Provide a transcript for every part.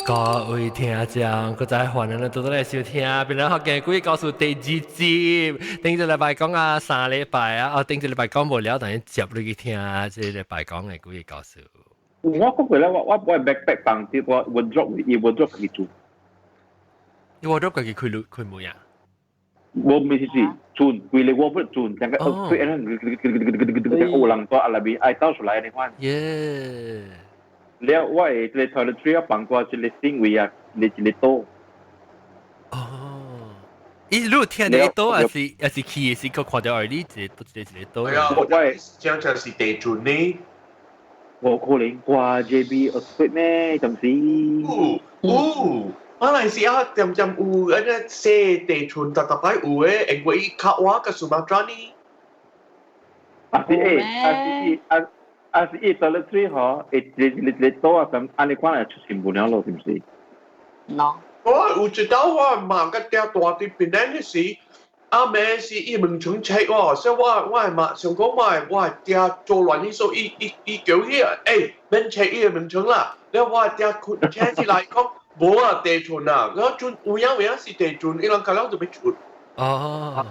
各位聽眾，閣再歡迎你倒轉來收聽《檳榔福建鬼故事》第二集。頂一禮拜講啊3禮拜啊，哦，頂一禮拜講無了，等於接入去聽這禮拜講的鬼故事。我講過咧，我 backpack 放啲我 wardrobe 伊 wardrobe 自己做。伊 wardrobe 自己開門開門啊？我唔是是轉，規個 wardrobe 轉，成個開安尼，有人蹛內面愛倒出來按呢款。耶！了我的這個 toiletry 我放過一個 sink 位啊，一個一個桌。哦，伊你有聽到桌，還是去的時閣看到而你一個一個一個桌？係啊，我正正是地震呢。無可能掛 JB earthquake 咩？暫時。有有，馬來西亞點點有按呢細地震，逐逐擺有的，因為伊較倚佮蘇馬ត្拉呢。啊是欸，啊是伊啊。啊是伊 toiletry 嗬，會一個一個一個桌啊，咁按呢款來出新聞了咯，是毋是？No。我有一道我媽佮嗲大佇檳城彼時，阿暝時伊門窗切我，所以我的媽想講我的嗲做亂去，所以伊伊伊叫伊欸免切伊的門窗啦。了我的嗲困醒起來講無啊地震啊，然後陣有影有影是地震，伊人甲了就欲出。哦。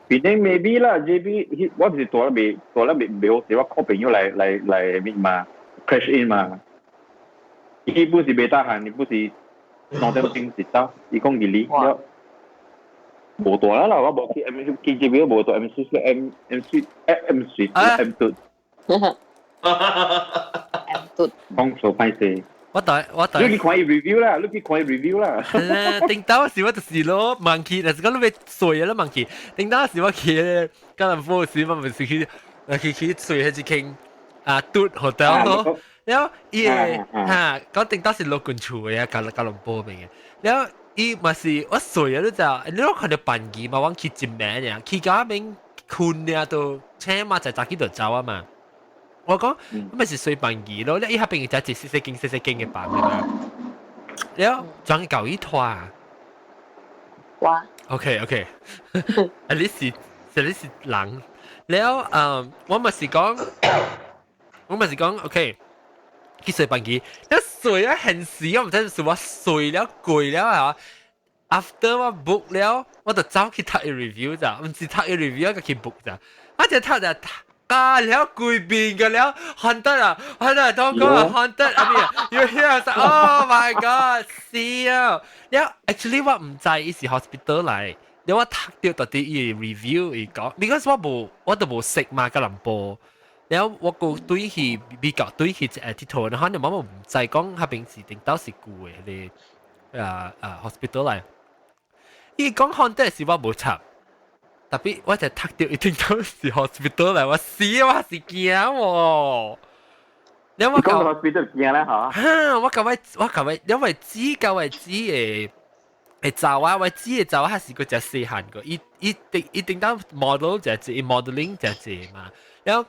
檳城 maybe 啦，JB 我是蹛了未蹛了未未好勢，我 call 朋友來來來咩嘛，crash in 嘛。伊本是袂得閒，伊本是2點鐘是走，伊講二了無蹛啦啦，我無去 M 去 JB 無蹛 M 四 M M 四 M 四 M 嘟 M 嘟講數歹勢。我第我第，你去看伊 review 啦，你去看伊 review 啦。頂當時我就是咯，忘記，但是講你欲睡啦忘記。頂當時我去吉隆坡時，我咪是去去去睡彼一間啊嘟 hotel 咯。然後伊個嚇講頂當時老近厝的啊，吉隆坡邊的。然後伊嘛是我睡啊，你知影？你攏看著班機嘛，我去一暝爾，去到邊睏爾都醒嘛，就早起就走啊嘛。我講，咪是睡班機咯，你伊彼邊就一細細間細細間的房的嘛。然後轉舊伊拖。哇。 OK OK，啊你是你是人，了嗯，我咪是講，我咪是講 OK，去睡班機，一睡啊現時我毋知是我睡了攰了啊。After 我 book 了，我就走去讀伊 review 咋，毋是讀伊 review，我去 book 咋，我就讀就。啊了規邊個了，haunted 啊，haunted 當講 haunted 啊咩？You hear oh my god，死啊！了 actually 我毋知伊是 hospital 來，了我讀著到底伊 review 伊講，because 我無我都無識嘛吉隆坡，了我個對去比較對去佚佗，然後你媽媽毋知講彼邊是頂到是舊的彼个啊啊 hospital 來，伊講 haunted 是我無插。特別我就讀著一定都是 hospital 來，我死我是驚喎。你我講 hospital 驚啦嚇。哈！我舊位我舊位，因為知舊位知誒會走啊，我知會走啊，是個隻細漢個，伊伊定伊定當 model 就係 modeling 就係嘛，然後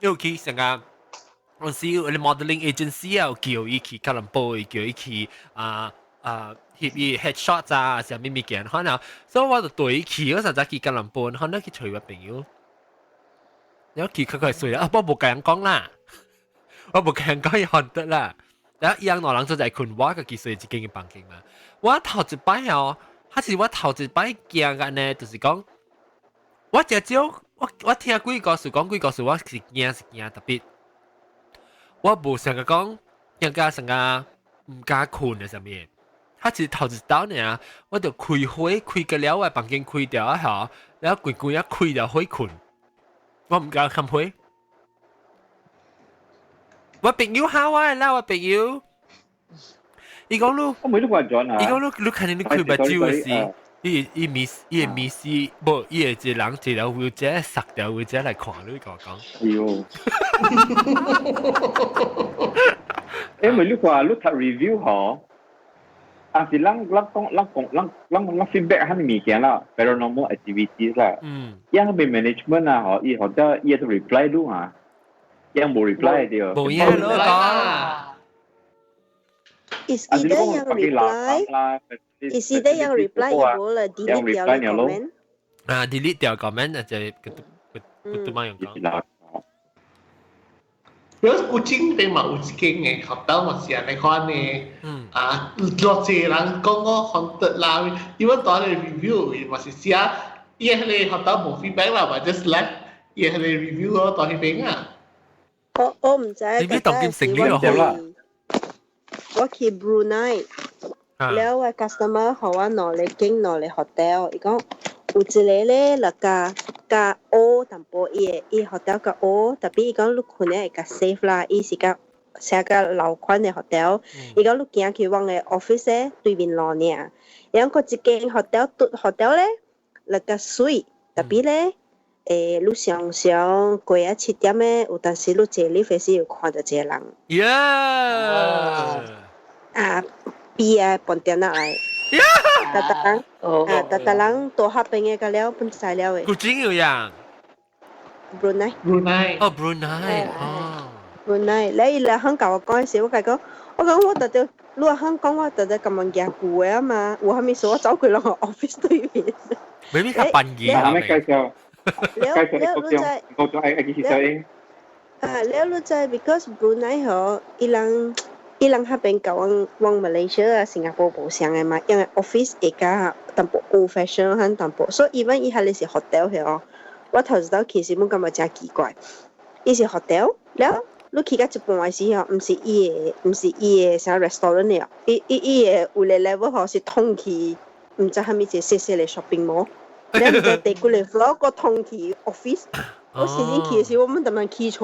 又去成個。有時你 modeling agency 又叫伊去吉隆坡，叫伊去啊啊翕伊 headshot 啊，啥物物件，可能所以我就對伊去，我實在去吉隆坡，可能去揣我朋友，然後去佢佢睡啊，我無共人講啦，我無共人講伊 haunted 啦，然後伊人兩人就在睏，我家己睡一間的房間嘛。我頭一擺哦，還是我頭一擺驚個呢，就是講我誠少，我聽鬼故事講鬼故事，我是驚是驚特別。我無想個講，驚甲成個毋敢睏的啥物，他是頭一道爾，我就開火開個了，我房間開掉啊吼，然後規規啊開掉火睏，我毋敢冚火。我朋友嚇我啦，我朋友，伊講你，我每都關轉啊。伊講你，你看見你開目睭的時，伊伊咪伊會迷失，無伊會一個人坐了 wheelchair 塞掉 wheelchair 來看你，共我講。哎喲！因為你看你讀 review 嗬，啊是咱咱講咱講咱咱咱 feedback 彼物件啦，paranormal activities 啦。伊彼 management 啊，嗬，伊或者伊都 reply 你啊，伊無 reply 對。無影咯講。 Is either 有 reply，is either 有 reply 無啦，delete 掉 comment。啊，delete 掉 comment 就係佢都佢都冇用講。如果古晉邊嘛有一間嘅 hotel 嘛是按呢款嘅，啊，偌濟人講我 haunted 啦，因為當你 review 嘛是寫伊彼个 hotel 無 feedback 啦，嘛 just left 伊彼个 review 咯，當彼邊啊。我毋知。你咩當今成呢個好啦？我去 Brunei，了我 customer 予我兩个間兩个 hotel，伊講有一個咧，就較較烏淡薄，伊的伊 hotel 較烏，tapi 伊講你睏咧會較 safe 啦，伊是較寫較老款的 hotel，伊講你行去阮的 office 咧對面路爾，然後閣一間 hotel 拄 hotel 咧，就較媠，tapi 咧，你常常過啊7點咧，有當時你坐 lift 時有看著一個人。啊，邊啊，半點仔來。逐逐人，啊，逐逐人大合邊的個了，本知了的。古晉有樣。 Brunei。 Brunei。哦，Brunei，哦。 Brunei，你伊來肯共我講時，我共伊講，我講我特特，你若肯講我特特咁樣驚舊的啊嘛，有啥物事我走過攏 office 對面。未必較扮嘢。係咪介紹？介紹高中，高中愛愛去小英。啊，了你知，because Brunei 嗬，伊人伊人彼邊佮阮阮 Malaysia 啊、新加坡無相的嘛，因為 office 會較淡薄 old fashion 很淡薄，所以 even 伊彼个是 hotel 嗬，我頭一道去時，阮感覺誠奇怪，伊是 hotel，了你去到一半的時候，毋是伊的，毋是伊的啥 restaurant 的，伊伊伊的有個 level 嗬是通去，毋知啥物一個細細的 shopping mall，你毋知第幾個 floor 閣通去 office，我先先去的時，我們淡淡起錯，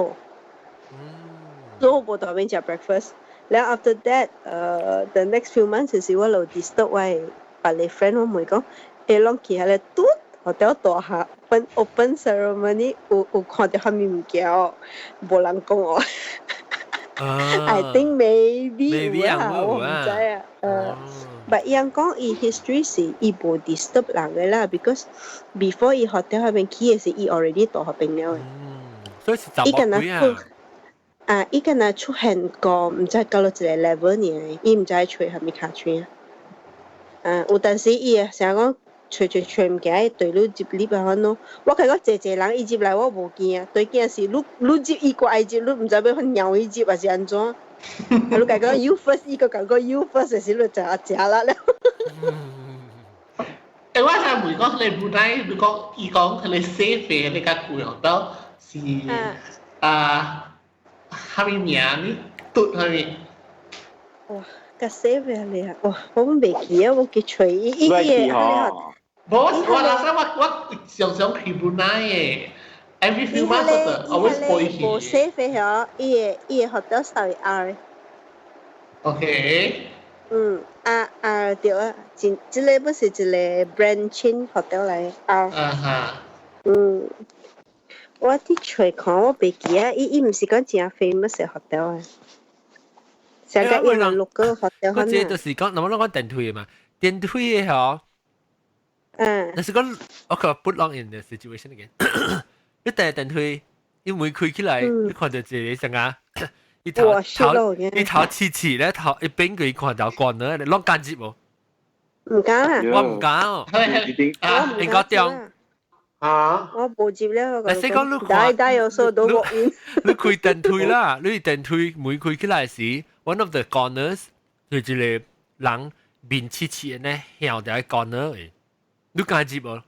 所以我無蹛邊食 breakfast。然後 after that，the next few months 是我就 disturb 我的別個 friend，我問講，攏去彼个拄 hotel 大廈 open ceremony 有有看著啥物物件哦，無人講哦。I think maybe 有啊，我毋知啊。But 伊人講伊 history 是伊無 disturb 人的啦，because before 伊 hotel 彼邊起的時，伊 already 蹛彼邊了的。所以是雜某鬼啊！啊！伊敢若出現過，毋知到落一個 level 爾，伊毋知揣啥物卡揣啊。啊，有當時伊會成日講揣揣揣物件，伊對你入入啊款咯。我感覺濟濟人伊入來我無驚，對驚是你你入伊過愛入，你毋知欲去鳥伊入還是按怎。啊，你共講 you first，伊閣共講 you first 時，你就食力了。我想問講你本來你講伊講佢哋 safe 嘅你較貴到是啊。啥物名呢？嘟啥物？哇，較 safe 嘅你啊！哇，我袂記啊，我去揣伊伊伊個。無，我那時我我常常去本來嘅，every few months 我 always 飛去。無 safe 嘅嗬，伊個伊個 hotel start with R。 OK。嗯，啊啊對啊，真這個不是一個 brand chain hotel 來 R。啊哈。嗯。我佇揣看，我袂記啊，伊伊毋是講誠 famous 的 hotel 啊，上個伊人 local hotel。我這就是講，那麼攏講電梯嘛，電梯的嗬。若是講，我可 put 攏 in the situation again。你搭電梯，伊門開起來，你看著一個啥啊？伊頭頭伊頭黐黐咧，頭一邊佢看到關了，你攏敢入無？毋敢啊！我毋敢哦。應該中。啊！我無入了。嗱，先講你看，大有數都冇用。你開電梯啦，你電梯門開起來時，one of the corners 就一個人面黐黐呢，向佇 corner 的，你敢入無？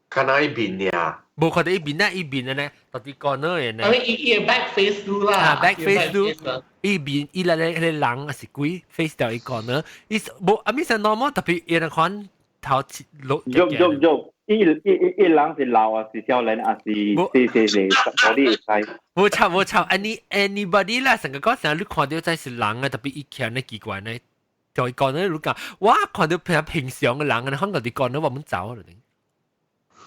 看哪一邊呀？無看著伊面啊，伊面的呢，佇佇 corner 的呢。啊，伊伊 back face 對啦。啊，back face 對。伊面伊來咧，彼個人抑是鬼 face 掉伊 corner，伊無啊，咪是 normal，特別伊人看頭落。喐喐喐！伊伊伊伊人是老啊，是少年啊，是是是是，嗰啲會使。無錯無錯，anybody 啦，成個講成日你看著這是人啊，特別伊徛咧奇怪呢，就會講咧，你講，我看著平平常嘅人，你可能佇講咧，我們走了。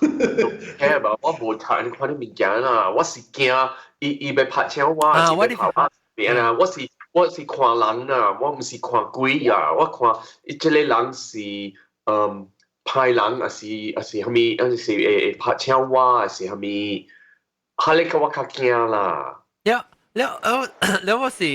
聽無，我無睇你看啲物件啦，我是驚伊伊欲拍車我，啊，我你拍邊啊，我是我是看人啊，我毋是看鬼啊，我看伊這個人是歹人，抑是抑是啥物，抑是會會拍車我，抑是啥物，哈你個我較驚啦。了了了了，我是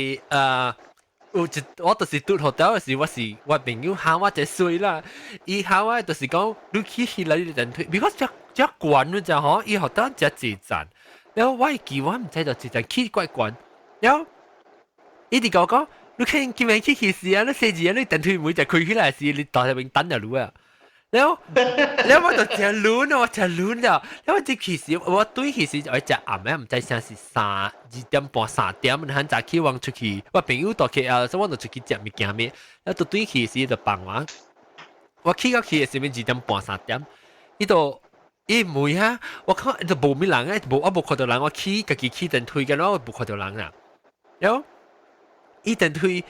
有一我就是拄 hotel 時，我是我朋友喊我一歲啦，伊喊我就是講你去起來你電梯，because 遮遮懸你知吼，伊 hotel 遮濟層，了我會記我毋知就濟層起怪懸，然後伊直講講，你看今日去去時啊，你四字啊，你電梯門就開起來時，你到入邊等就擼啊。然後，然後我就真亂啊，我真亂了。然後我這其實我對其實我食暗暝，毋知啥是2點半3點，你很早起往出去，我朋友到去啊，所以我就出去食物件咩。然後對其實就傍晚，我去到去的時陣2點半3點，伊就伊問哈，我看就無咩人啊，無我無看到人，我去家己去電梯嘅，我無看到人啊。然後伊電梯，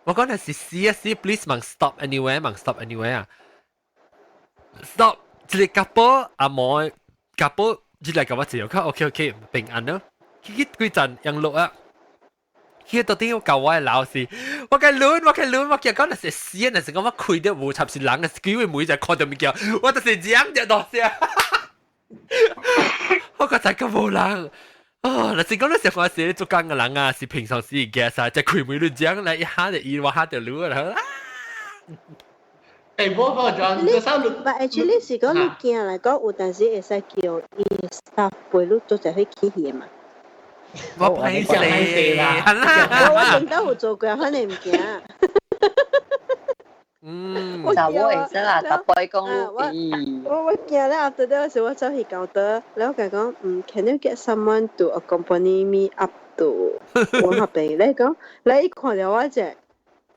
我講的是死啊死，please 忙 stop anywhere，忙 stop anywhere 啊。stop，一個 couple 阿毛 couple，一來共我坐，較 OK OK 平安咯。去去幾站樣落啊？去到底我教我的老師，我該亂，我該亂，我驚講那是死啊！若是講我開到無插是人啊，機會每就看到物件，我就是講只東西。我覺得個無人。哦，若是講你食飯時做工嘅人啊，是平常時嘅啊，就開門你講來一下就伊我下就亂啦。誒，無無就你三你 But actually 是講你驚來講，有陣時會使叫伊 staff 陪你做一去起去嘛。我歹勢啦，我我頂到有做過，反正毋驚。就我會使啦，特別講你。我驚咧，after that 時我走去交代，然後佢講，can you get someone to accompany me up to 我那邊？你講，你一看到我只，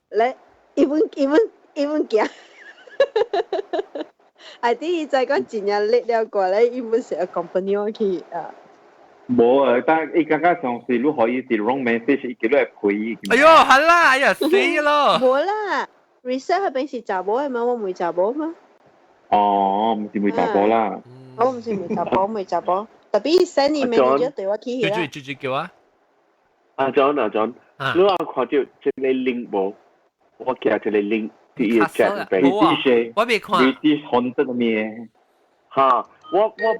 你伊本驚。I think 伊知講真正叻了過咧，伊本是 accompany 我去啊。無啊，但伊感覺上是你可以是 wrong message，伊叫你來陪伊。哎喲，好啦，哎呀，死咯！無啦，research 嗰邊是查某的嘛，我唔會查某嘛。哦，毋是會查某啦。我毋是會查某，唔會查某。特別 send manager 對我去啦。追追叫啊！阿 John 阿 John，你有看到這個 link 無？我寄一個 link 佇伊個 chat 入邊。我未看。 British haunted 咩？哈！我捌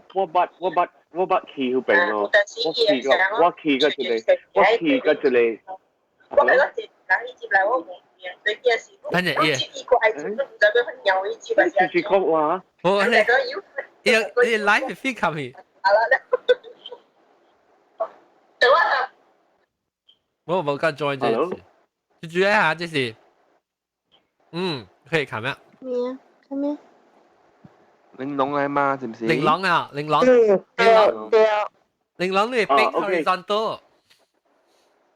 去彼邊咯，我去過一個，我覺得人伊接來我無變，對件事。等陣伊，是講話。我你你你 live feed 冚去。等我。我無敢 join 這次，就注意下這是，可以看咩？咩啊？看咩？玲瓏嚟嘛，是唔是？玲瓏啊，玲瓏。對對。玲瓏你係冰 horizontal。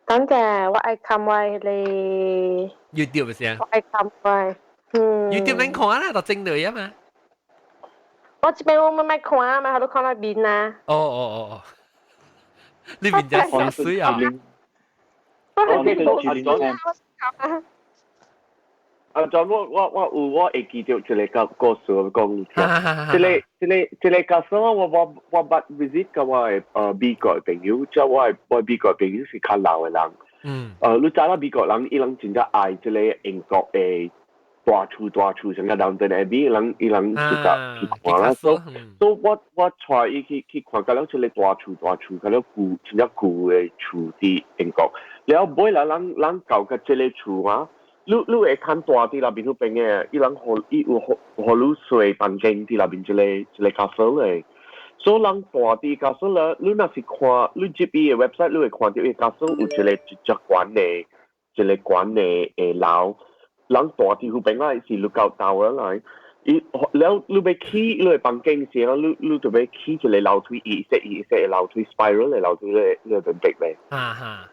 等陣，我愛看我咧。 YouTube 先。我愛看我。YouTube 免看啦，就正對啊嘛。我這邊我慢慢看啊嘛，我都看那邊啊。哦哦哦哦，呢邊就係水啊。我係邊阿阿 John，我有我會記得一個故事講你聽。這個假設我捌 visit 過我的美國的朋友，即我的美國朋友是較老的人。你知啦，美國人伊人真正愛這個英國的大厝大厝，像個倫敦的美，伊人就甲去看啦。所以我帶伊去看，甲了這個大厝大厝，甲了舊真正舊的厝佇英國。了尾來人到甲這個厝啊。你會看大佇內面彼邊的，伊人予伊有予予你睡房間佇內面這個 castle 的，所以人大佇 castle 咧，你若是看你入伊的 website，你會看到伊 castle 有一個一隻懸的，一個懸的的樓，人大佇彼邊來是 lookout tower 來，伊了你欲去你的房間時，你就欲去一個樓梯，伊設伊設的樓梯 spiral 的樓梯咧，你會明白未？啊哈。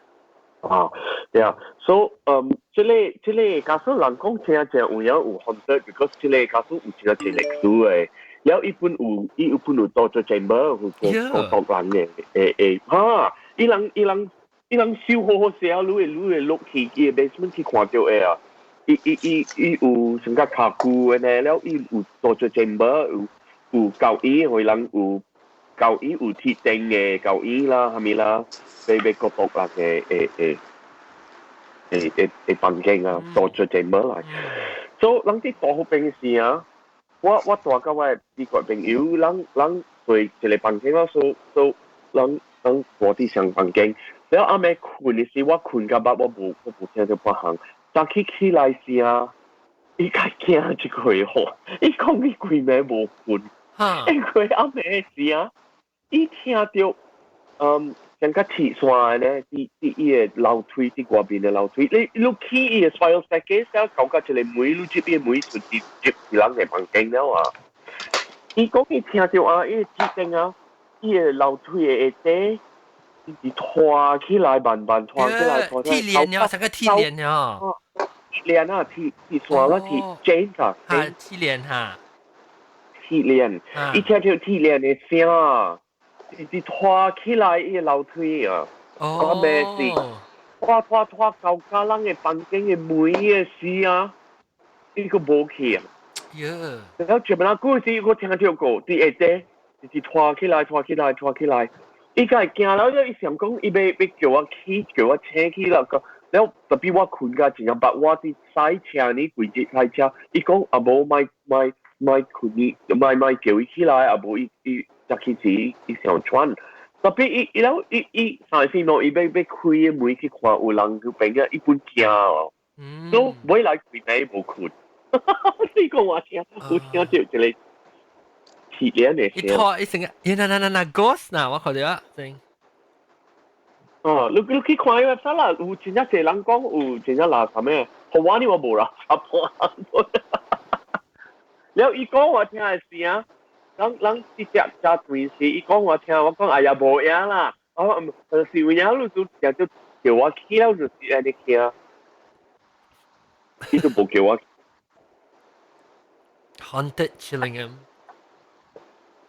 啊，對啊，所以這個 castle 人講真正有影有 haunted，because 這個 castle 有真濟歷史的，了伊本有 torture chamber 有個個人的，會哈，伊人修好好勢啊，你會落去伊的 basement 去看著的啊，伊有成個卡舊的呢，了伊有 torture chamber，有交椅，予人有交椅有鐵釘的交椅啦，啥物啦。俾個獨立嘅誒房間啊，torture chamber 來。所以人佇大學邊時啊，我帶甲我的美國朋友，人對一個房間咯，所以人住佇上房間。了暗暝睏的時，我睏甲捌，我無聽著別項。早起起來時啊，伊較驚一個吼，伊講伊規暝無睏，因為暗暝時啊，伊聽著。像個鐵線咧，佇佇伊个樓梯，佇外邊的樓梯，你你去伊个 spiral staircase 了，到到一個門，你這邊門就直接人的房間了啊。伊講伊聽著啊，伊個鐵頂啊，伊个樓梯的下底，伊拖起來，慢慢拖起來，拖起來。鐵鏈了，成個鐵鏈了。鐵鏈啊，鐵鐵線啦，鐵 chain 啊。哈，鐵鏈哈。鐵鏈，伊聽著鐵鏈的聲啊。是拖起來伊个樓梯啊，我咩事？拖拖拖到家人的房間的門的時啊，伊個無去啊。然後前面那故事我聽著過，佇下底，就是拖起來，拖起來，拖起來。伊個會驚了，伊想講伊欲欲叫我起，叫我醒起來個。了特別我睏甲真正捌我佇駛車呢，規日開車，伊講啊無莫莫莫睏伊，莫莫叫伊起來，啊無伊伊。才開始伊上傳，特別伊伊了伊伊三四暝伊欲欲開個門去看有人去邊啊，伊本驚哦，所以尾來規暝無睏。你講我聽，有聽著一個鐵鏈的聲。伊拖伊成個，咦那那那那 ghost 嗱，我看著啊，真。哦，你你去看伊 website 啦，有真正濟人講有真正垃圾咩？予我呢我無垃圾。了伊講我聽的聲。人人直接加電視，伊講我聽，我講哎呀無影啦，我是有影，你就定就叫我起了就是按呢聽，伊就無叫我。 Haunted Chillingham,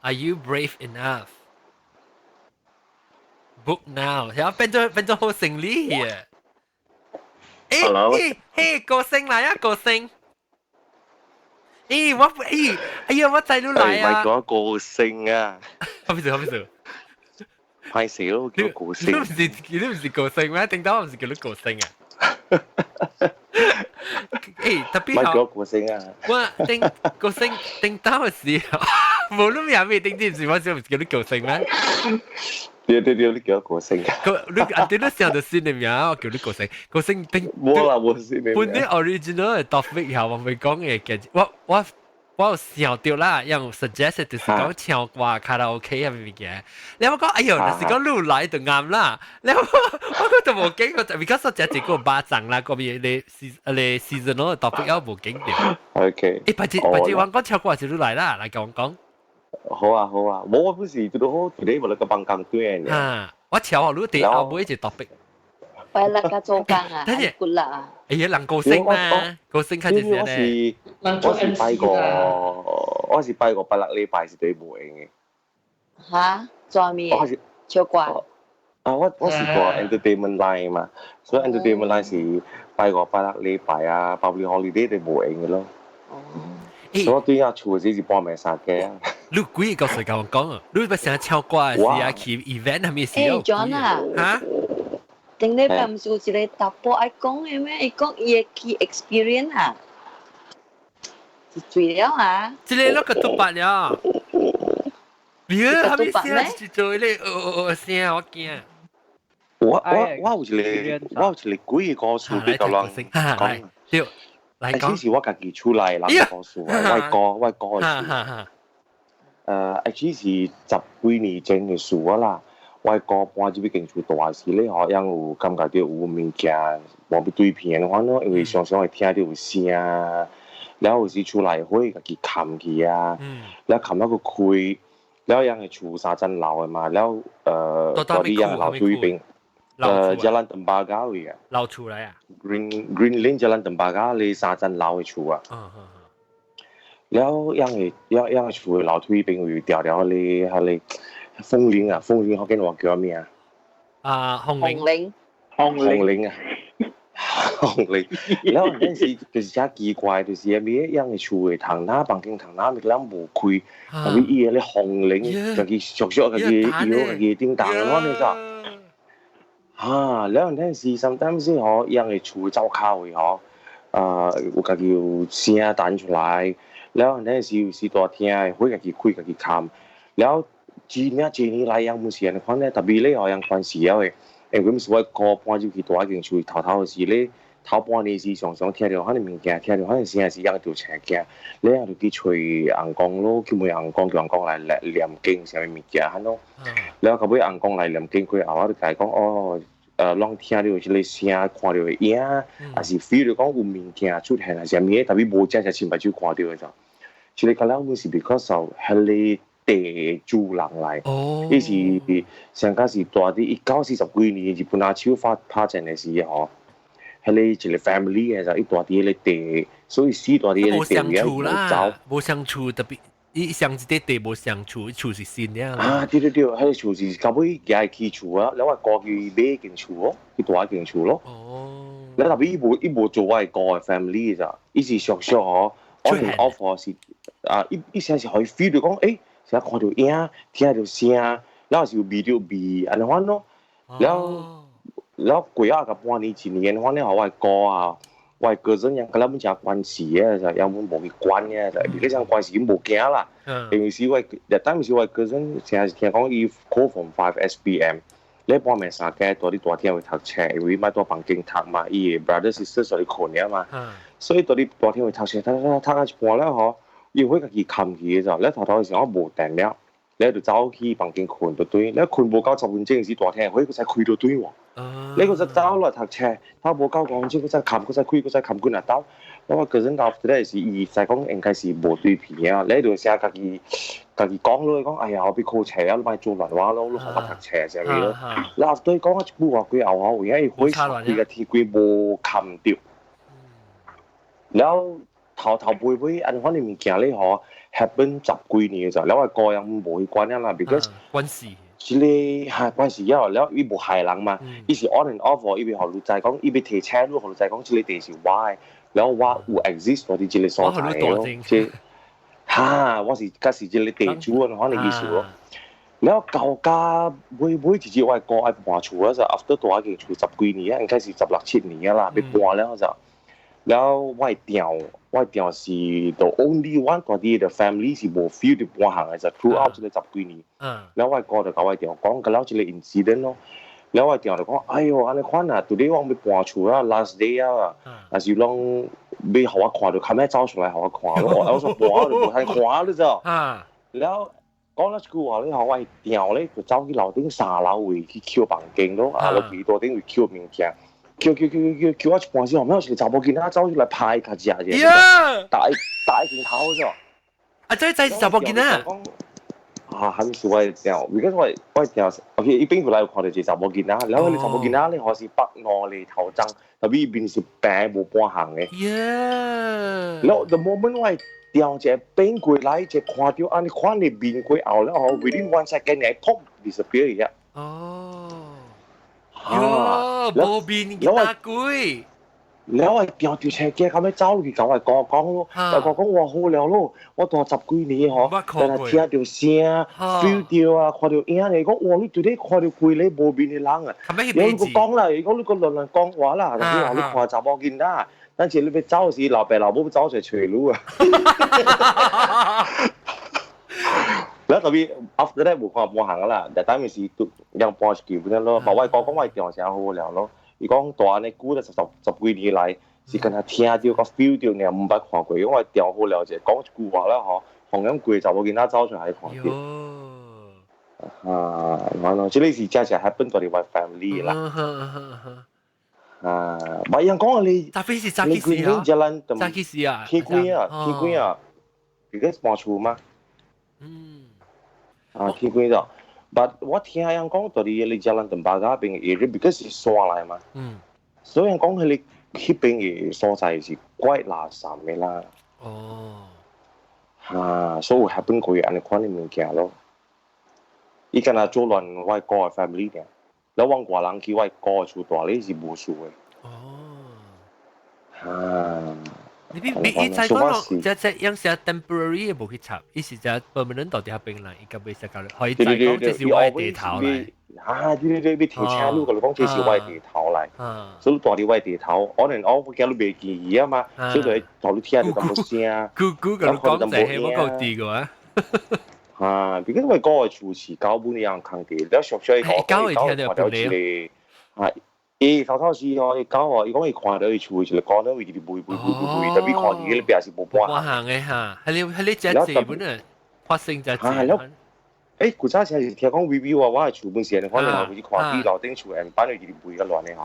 are you brave enough? Book now，然後變咗變咗好勝利嘅。誒誒嘿，歌星來啊，歌星！咦，我咦，哎呀，我仔都來啊！唔係講個性啊，後面做後面做，歹勢咯，叫個性。你唔是你唔是個性咩？頂到唔是叫你個性啊？誒，特別唔係叫個性啊！我頂個性頂到嘅時候，無論咩咩頂啲唔是我唔是叫你個性咩？對對對，你叫個性。個你啊，你都想到新的名，我叫你個性，個性頂。冇啦，冇新的。本啲 original 的 topic 下，我會講嘅，其實我我我有想到啦，用 suggest 就是講唱歌卡拉 OK 係咪物件？你我講，哎呦，若是講你來就啱啦。你我我都無經過，because 我食一個巴掌啦，嗰邊你你 seasonal topic 我無經過。 OK。誒，白姐白姐，我講唱歌是你來啦，來共我講。好啊好啊，冇我本是做到好，你無那個幫工對嘅。啊，我唱你第後尾一 topic。喂，那個做工啊，骨力啊。哎呀，人高升嘛，高升開始我是我是拜個，我是拜個拜六禮拜是對無閒嘅。嚇？做咩？我是唱歌。啊，我我是做 entertainment line 嘛，所以 entertainment line 是拜個拜六禮拜啊，public holiday 都無閒嘅咯。哦。所以我對啊，厝時是半暝三更啊。你幾個歲甲我講啊？你捌成日唱歌的時啊，去 event 係咪時？誒，John 啊。嚇？頂禮拜毋是有一個查埔愛講的咩？伊講伊的去 experience 啊，是醉了啊。這個那個獨白了。你係咪聲是做咧？哦哦聲，我驚。我我我有一個，我有一個鬼故事比較人講。對，來講。這是我家己厝內人的故事，我哥我哥的事。誒，是十幾年前的事啊啦。我哥搬入去間厝大時咧，吼，樣有感覺著有物件無欲對片的款咯，因為常常會聽著有聲，了有時厝內火家己冚去啊，了冚了閣開，了樣的厝三層樓的嘛，了嗰啲樣樓梯邊，Jalan Tembaga 位啊，樓厝來啊，Green Green Lane Jalan Tembaga 呢三層樓的厝啊。了樣的樣樣的厝的樓梯邊有條條咧，彼个風鈴啊，風鈴福建話叫咩啊？啊，紅鈴，紅鈴啊，紅鈴。然後嗰陣時就是真奇怪，就是啥物樣的厝的窗仔房間窗仔物攏無開，但是伊個咧風鈴，家己熟熟家己搖家己叮當，我你知？啊，然後嗰陣時 sometimes 吼，樣的厝走跤位吼，啊，有家己有聲彈出來，然後嗰陣時有時大聽的，會家己開家己冚，然後。真正這年來樣毋是按呢款咧，特別咧吼樣關係了的，因為毋是我哥搬入去蹛一間厝頭頭的時咧，頭半年時常常聽著彼個物件，聽著彼個聲時，人就青驚，你人就去揣尪公咯，去問尪公，叫尪公來念念經啥物物件，彼咯。了後尾尪公來念經過後，我就共伊講哦，攏聽著這個聲，看著影，抑是 feel 著講有物件出現啊，啥物的，特別無真正親目睭看著的就，這個可能是 because of 彼個地主人來，伊是上較是住佇1940幾年日本阿手發拍戰的時吼，彼個一個 family 的就伊住佇彼個地，所以死住佇彼個地無啦，無相處特別，伊上一個地無相處，厝是新的啊，對對對，彼個厝是到尾寄起厝啊，了我哥去買間厝咯，去住一間厝咯。了特別伊無做我的哥的 family 咋，伊是熟熟吼，on and off 是啊，伊伊成是予伊 feel 著講，欸，成看著影，聽著聲，了後是有味著味，按呢款咯。了了過啊個半年一年，反正予我的哥啊，我的哥陣樣佮咱們誠關係的，就樣阮無去管的，就你這關係無驚啦。因為是我，當時我哥陣成是聽講伊考 Form 5 SPM，你半暝三更蹛佇大廳位讀冊，因為伊愛蹛房間讀嘛，伊的 brother sister 蹛佇睏爾嘛，所以蹛佇大廳位讀冊，讀讀讀到一半了吼，伊會家己冚去的就，你頭頭的時候無電了，你就走去房間睏就對，你睏無夠10分鐘時，大廳火閣再開就對喎。你閣再走落來讀冊，讀無夠五分鐘，閣再冚，閣再開，閣再冚幾若兜。我個人後來是伊知講應該是無對皮啊，你就寫家己家己講咯，講哎呀，我欲考冊啊，你莫做亂話咯，你予我讀冊啥物咯。然後對講一句話過後吼，有影伊火規個天規無冚著。然後頭頭尾尾按款的物件咧吼，happen 十幾年就，了我個人無去管啦，because 關係。這個哈關係了，了伊無害人嘛，伊是 on and off，伊欲予你知講，伊欲提醒你，予你知講這個地是我的，了我有 exist 佇這個所在咯，這哈我是才是這個地主啊，款的意思咯。了到家尾尾一日我的哥愛搬厝啊，就 after 蹛一間厝十幾年啊，應該是十六七年啊啦，欲搬了就，了我的丈，我的丈是 the only one 蹛佇 the family 是無 feel 著搬行的，就 throughout 這個十幾年。了我的哥就共我的丈講，佮了這個 incident 咯。了我的丈就講，哎喲，按呢款啊，拄咧我欲搬厝啊，last day 啊，若是攏欲予我看著，較欲走出來予我看咯。我說搬就無通看你知道？了講了一句話咧，予我的丈咧就走去樓頂三樓位去抾房間咯，啊，落去樓頂位抾物件，抾抾抾抾抾到一半時，後尾有一個查某囡仔走出來拍伊較食者，打打伊拳頭啫。啊，這這是查某囡仔。啊，還是我的丈，because 我我的丈，OK，伊變過來有看著一個查某囡仔，然後彼個查某囡仔咧，好是北兩個頭鬃，特別伊面是白無半項的。然後 the moment 我的丈一個變過來，一看著按呢款的面過後了後，within one second 來砰 disappear 去啊。喲，無面囡仔鬼。了我丈就青驚，後尾走去共我哥講咯，我哥講哇好了咯，我蹛十幾年吼，但係聽著聲，feel 著啊，看著影咧，講哇你對咧看著規個無面的人啊，然後你閣講啦，伊講你閣亂亂講話啦，但是話你看查某囡仔，等陣你欲走時，老爸老母走出來揣你啊。了特別 after that 無看搬行啦，但當時都樣搬出去本咯，嘛我哥講我丈誠好了咯。伊講蹛按呢久了十十十幾年來，是敢若聽著佮 feel 著爾，毋捌看過。因為丈好了者講一句話了吼，紅樣規查某囡仔走出來看著。啊，我咯，這個是真正 happen 佇我 family 啦。啊，嘛人講你，特別是早起時啊，早起時啊，天光啊，天光啊，because 搬厝嘛。啊，天光咗。But 我聽人講，佇你 Jalan Tembaga 邊 area because 是山來嘛。所以人講彼個彼邊的所在是怪垃圾的啦。哈，所以有 happen 過按呢款的物件咯。伊敢若做亂我哥的 family 爾，了阮外人去我哥的厝蹛咧是無事的。哈。你你你知講這這樣是 temporary 的無去插，伊是只 permanent 到佇彼邊來，伊個袂使搞，可以知講這是我的地頭來。啊，對對對，欲提醒你，共你講這是我的地頭來，所以蹛佇我的地頭，可能我驚你袂記伊啊嘛，所以就會予你聽著淡薄聲。姑姑共你講這係我夠知個啊。啊，because 我哥的厝是九本樣空地，了熟悉伊個，九會聽著一個啊，伊頭頭時哦，伊講哦，伊講伊看到伊厝一個講到伊直背背背背背，特別看伊個邊是無半行嘅嚇，係你隻字本啊，發生隻字。誒，古早時是聽講微微娃娃的厝本是安尼，可能有時看比樓頂厝人搬去直背較亂的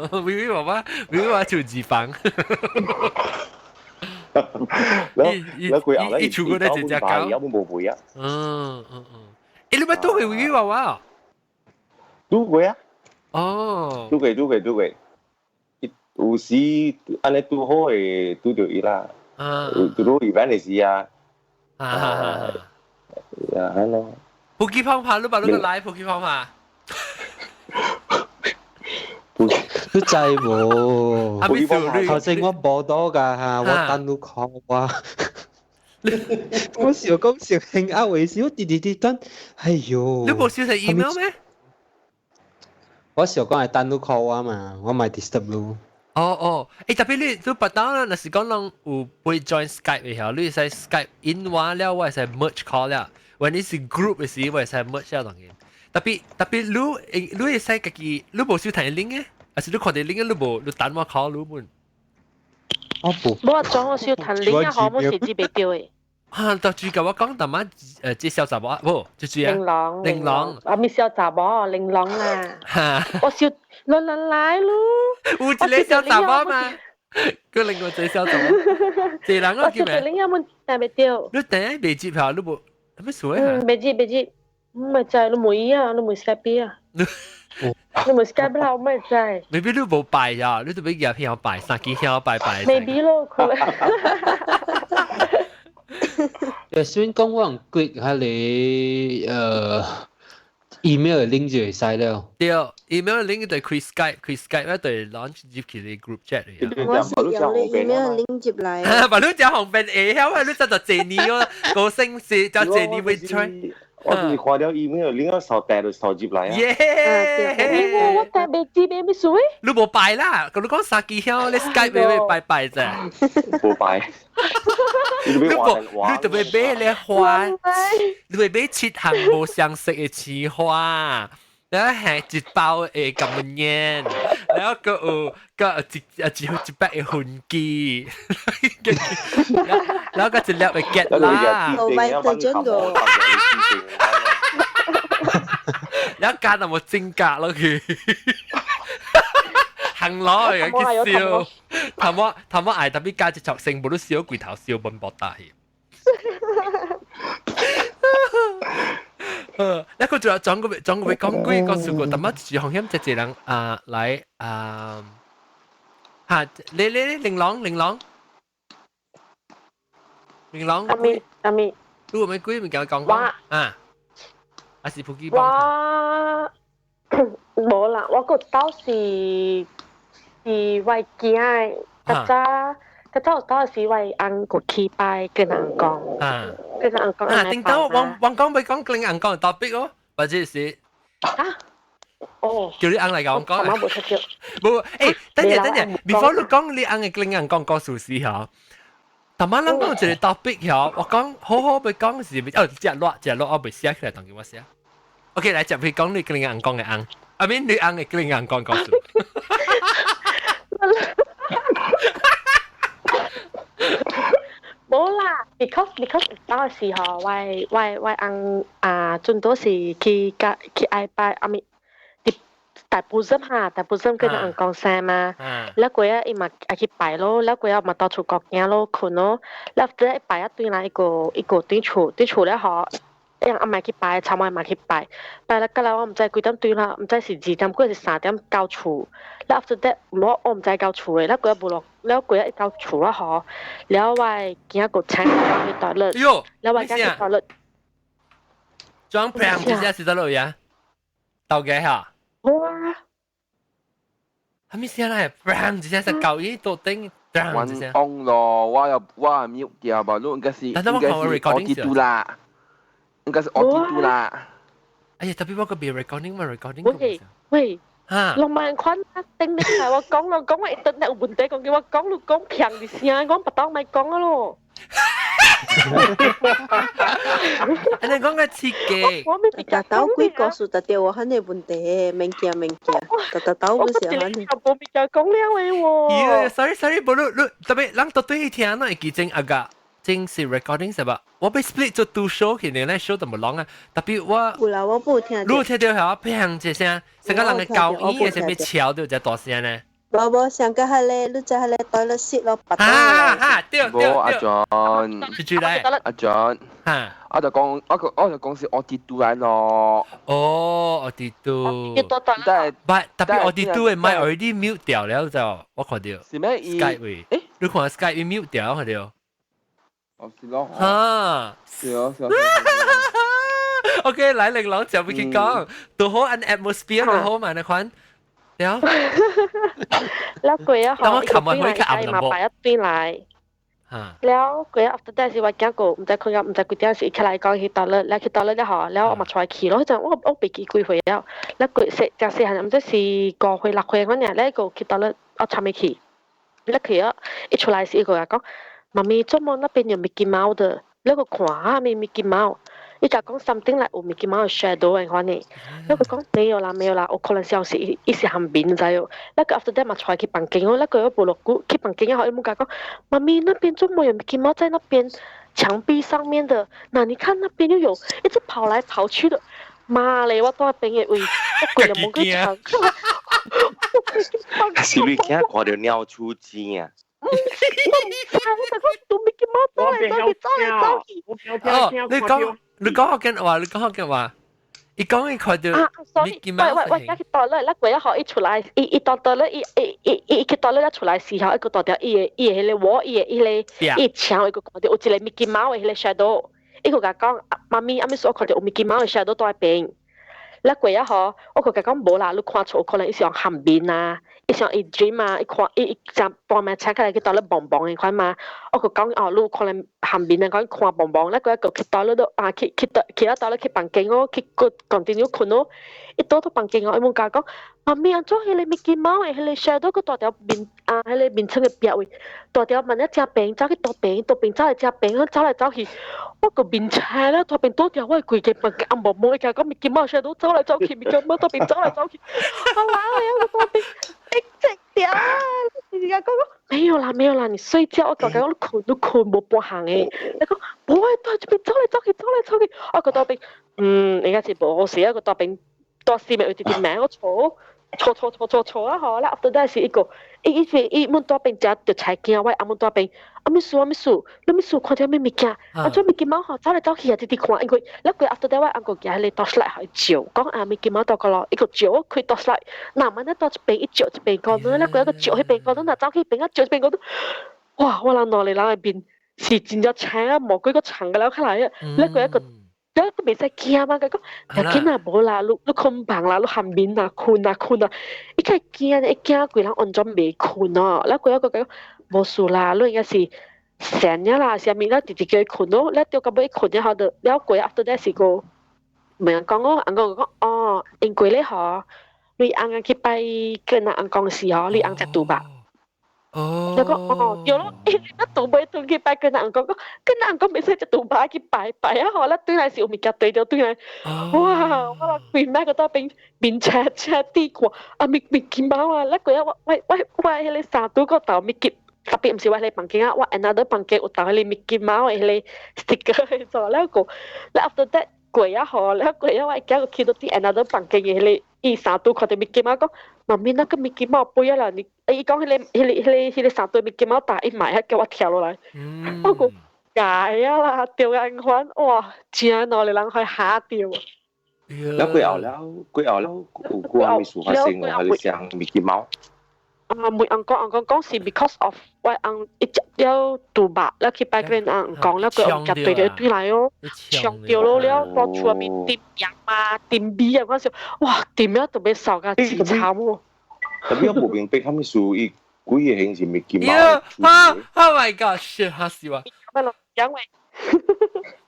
吼。微微娃娃，微微娃娃厝二房。然後佢後來伊厝嗰啲一隻狗，有冇無背啊？嗯嗯嗯。誒，你捌拄過微微娃娃？拄過啊。哦。拄過拄過拄過，有時按呢拄好會拄著伊啦。啊。拄到 event 的時啊。啊啊啊！係咯。普吉方法，你把那個來普吉方法。你知無？頭先我報道㗎嚇，我等你 call 我。我想講想興啊，為少滴滴滴等，哎喲！你無收到 email 咩？我想講係等你 call 我嘛，我咪 disturb 你。哦哦，誒特別你你不當啦，若是講人有會 join Skype 嘅時候，你會使 Skype in 話了，我會使 merge call 了。when 你是 group 嘅時，我會使 merge 了當然。特別特別你你會使家己，你無收睇 link 嘅，還是你看到 link 你無你等我 call 你本？我無。無裝我收睇 link 啊，可冇是接袂到嘅。啊！就住舊我講，大媽誒，這小雜某，無，就住啊。玲瓏，玲瓏，啊，咪小雜某，玲瓏啦。我笑，來來來咯。有一個小雜某嘛？佢另外一個小雜某，這人我叫咩？我玲有冇聽袂到？你第一未接下，你無，咩事啊？未接未接，唔係就係你冇啊，你冇 Skype 啊。你冇 Skype 啦，我咪知。未必你無拜呀，你都俾入片拜，三支香拜拜。未必咯，可能。誒，雖然講我用 click 彼個email link 就會使了。對，email link 就開 Skype，開 Skype 咧就 launch 入去你 group chat 嚟。我是用你 email link 入來。把你講紅變會曉啊！你真就這年哦，高升是就這年會吹。我就是看到 email link 掃帶就掃入來啊。耶！我帶未接咩事？你無拜啦，佢你講三支香，你 Skype 會拜拜啫。無拜。你無，你特別買咧花，你會買七項無相識的鮮花，然後係一包的感恩煙，然後閣有閣一一一百的薰機，然後閣一粒的結啦，然後加那麼真格落去，行落去去燒，頭毛頭毛愛特別加一撮成部都燒櫃頭燒本薄大去。一個仲有轉個轉個講幾個數個，但乜住紅險隻隻人啊來啊嚇，你你玲瓏玲瓏玲瓏，阿咪阿咪，你有咩鬼物件講講啊？還是普吉幫？我無啦，我個到是是我囝較早。較早有時我翁過去拜跟人講，跟人講。啊，頂到王王講欲講跟人講 topic 哦，或者是啊，哦，叫你翁來講講。我無聽到。無，欸，等陣等陣，before 你講你翁會跟人講故事時吼，逐擺人講一個 topic 吼，我講好好欲講是，哦，食熱食熱，我未寫起來，當叫我寫。OK，來接去講你跟人講的翁，I mean 你翁會跟人講故事。無啦，because 當時吼，我我我翁啊，陣多是去甲去愛拜阿咪，佇大埔鎮哈，大埔鎮跟翁講聲嘛，了過啊伊嘛愛去拜咯，了過啊嘛到處國行咯，困咯，了後一拜啊轉來一個一個轉厝轉厝了吼。伊阿媽去拜，尋晚嘛去拜，拜了過來我毋知幾點轉啦，毋知是2點幾是3點到厝。了 after that 我我毋知到厝的，了過無落，了過一到厝啊吼，了我囝閣請我去 toilet，了我囝去 toilet。裝平一下是得落呀？到嘅嚇？冇啊！係咪先啦？平一下是舊衣到頂，平一下。我咯，我又我係 mute 掉吧，你應該是應該是我記住啦。應該是我記住啦。哎呀，特別我個別 recording 嘛 recording。喂喂，嚇！落萬款啊，頂你係我講咯，講我 internet 有問題，講叫我講你講強啲聲，講不當咪講啊咯。你講個刺激。我咪特斗幾個數特掉我肯定問題，免驚免驚，特特斗不是肯定。我冇物件講了嘅喎。耶，sorry sorry，無你你特別人都對聽，那會記真阿個。真是 recording 是吧？我被 split 做 two show，其實咧 show 就冇啷啊。特別我有啦，我冇聽。你聽到係砰一聲，成個人嘅高音嘅，啥物敲到只大聲呢？無無，上個係咧，你就係咧 toilet seat 咯，啊啊，對對對，阿 John，是住來，阿 John，嚇，我就講，我就講是我跌倒來咯。哦，我跌倒，但係，但特別我跌倒嘅咪 already mute 掉了就，我看到。是咩？Skype 位，你看 Skype mute 掉，看到。哦，是咯。嚇，是咯，是咯。 OK，來玲瑯就會去講，都好按 atmosphere 都好嘛，你看。對啊。了過啊，等我琴日去暗嘛擺一堆來。了過 after that 是我行過，毋知困到毋知幾點時，起來講去倒了，來去倒了了後，了我嘛出來去咯。彼陣我袂記幾歲了，了過細誠細漢，毋知是5歲6歲嗰陣，了個去倒了，我參伊去，了去啊，一出來時伊個講，媽咪，做麼那邊有 Mickey Mouse 的？了個看啊，咩 Mickey Mouse？伊就講 something like 有 Mickey Mouse shadow 的款呢，了佢講沒有啦，沒有啦，有可能消失伊是含面知哦。了個 after that 嘛帶去房間哦，了個又無落久去房間後，伊姆甲講，媽咪那邊做麼有 Mickey Mouse 在那邊牆壁上面的？那你看那邊又有一直跑來跑去的。媽嘞，我蹛邊的位，我規個門去牆。是你驚看到鳥鼠精啊？我唔知，我就講做 Mickey Mouse 走來走去，走來走去。哦，你講福建話，你講福建話，伊講伊看到啊，sorry，喂喂喂，去倒了，那過一後伊出來，伊伊倒倒了，伊伊伊伊去倒了，一出來時候，伊個倒掉伊個伊個彼個鍋，伊個伊個伊牆，伊個看到有一個 Mickey Mouse 的彼個 shadow，伊個共講，媽咪，阿咪說我看到有 Mickey Mouse 的 shadow 蹛邊。那過一後，我個共講無啦，你看出有可能伊是用含面啊，伊是用伊 dream 啊，伊看伊伊將半暝醒起來去倒咧蒙蒙的款嘛。我個講哦，你有可能含面啊，講看蒙蒙，那過一個去倒咧都啊去去倒去了倒咧去房間哦，去個 continue 睏哦。伊倒到房間哦，伊問共講，媽咪按怎彼個 Mickey Mouse 的彼個 shadow 閣蹛佇面啊，彼個面床的壁位，蹛佇萬一正邊走去倒邊，倒邊走來正邊，走來走去，我個面青了，蹛邊倒掉，我規間房間暗蒙蒙，伊共講 Mickey Mouse shadow 走來走去，Mickey Mouse 蹛邊走來走去，啊老嘞，我蹛邊逼直掉啊！你講講沒有啦，沒有啦，你睡覺，我講講你睏你睏無半項的，你講無會蹛這邊走來走去，走來走去，我個蹛邊，嗯，應該是無事啊，個蹛邊蹛四面有一啲名，我坐坐坐坐坐坐啊吼，了 after that 是一個，伊伊是伊阮蹛邊食就菜驚，我翁阮蹛邊，啊物事啊物事，你物事看到咩物件？啊做 Mickey Mouse 吼走來走去啊，直直看，因為了過 after that 我翁個舉彼個 torchlight 予伊照，講啊 Mickey Mouse 蹛個咯，伊個照我開 torchlight，那萬一蹛這邊伊照這邊個，了過一個照彼邊個，若走去彼邊啊照這邊個，哇！我人兩個人的面是真正青啊，毛幾個長個了起來啊，了過一個。了都袂使驚嘛，佢講，要緊啊，無啦，你你睏房啦，你含面啊，睏啊睏啊，伊較驚，伊驚規人完全袂睏哦。了過一個講，無事啦，你應該是醒了啦，啥物了，直直叫伊睏咯，了到到尾睏了後就，了過 after that 是個，問人講哦，翁公講哦，因為咧吼，你翁仔去拜跟阿翁公時吼，你翁食豬肉。哦，就講哦，對咯，伊那倒尾轉去拜跟人講講，跟人講袂使食豬肉去拜拜啊！吼，咱轉來是有物件對著轉來，哇！我話規暝個蹛邊面青青滴看，啊咪咪金毛啊！咱過啊，我我我我彼個衫拄個頭咪結，特別毋是我彼個房間啊，我 another 房間有投彼個 Mickey Mouse 的彼個 sticker 做了個，了 after that 過啊吼，了過啊我會記去到佇 another 房間的彼個伊衫拄看著 Mickey Mouse 講。媽咪，那個 Mickey Mouse 飛啊啦！你，伊講彼個、彼個、彼個、彼個衫對 Mickey Mouse 打一買，叫我跳落來。我講解啊啦，掉眼款，哇！真兩個人去嚇掉。了過後了，過後了，有過啥物事發生？我還是想 Mickey Mouse。啊，每翁講翁講講是 because of 我翁伊食了豬肉，了去拜個翁講了，佢翁食對對對來哦，搶掉咯了，到厝內面點鹽啊、點米啊，嗰時哇，點了特別掃甲真慘喎。特別我無明白，啥物事伊幾個形是 Mickey Mouse？啊！Oh my god！是嚇死我。咩咯？因為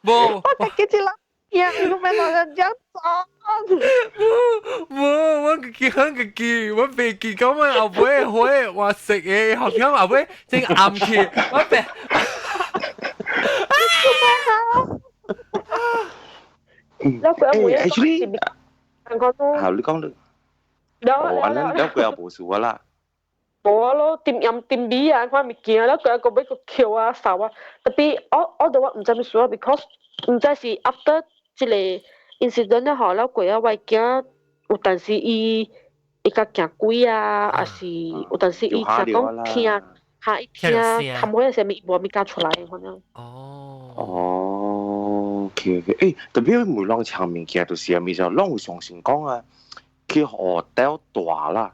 無，我自己一人驚，我咩咯？人講無，我自己很自己，我袂記講我後尾會我食的，好像後尾正暗去，我白。了佢每一 actually，個都，好，你講你，哦，按呢了佢又無事啦。無咯，點飲點味啊，看物件，了佢一個欲閣抾啊掃啊，tapi 我都我毋知欲輸啊，because 毋知是 after 這個 incident 了吼，了過啊，我囝有當時伊會較驚鬼啊，抑是有當時伊聽講聽，哈伊聽含嗰啥物無物件出來，可能。哦。哦，OK OK，特別每攏搶物件就是啥物就攏有相信講啊，去 hotel 大啦。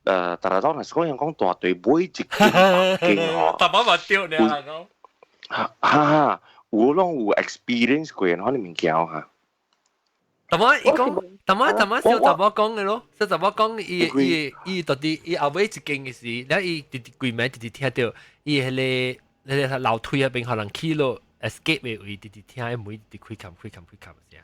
但係當時講人講大對每一間房間吼，大把嘛掉呢，講。哈哈，有攏有 experience 過，可能物件哈。淡薄伊講，淡薄淡薄小查某講嘅咯，小查某講伊伊伊到底伊後尾一間嘅時，了伊直直規暝直直聽著伊彼個彼個樓梯彼邊予人去咯 escape 嘅位，直直聽伊門直直開冚開冚開冚聲。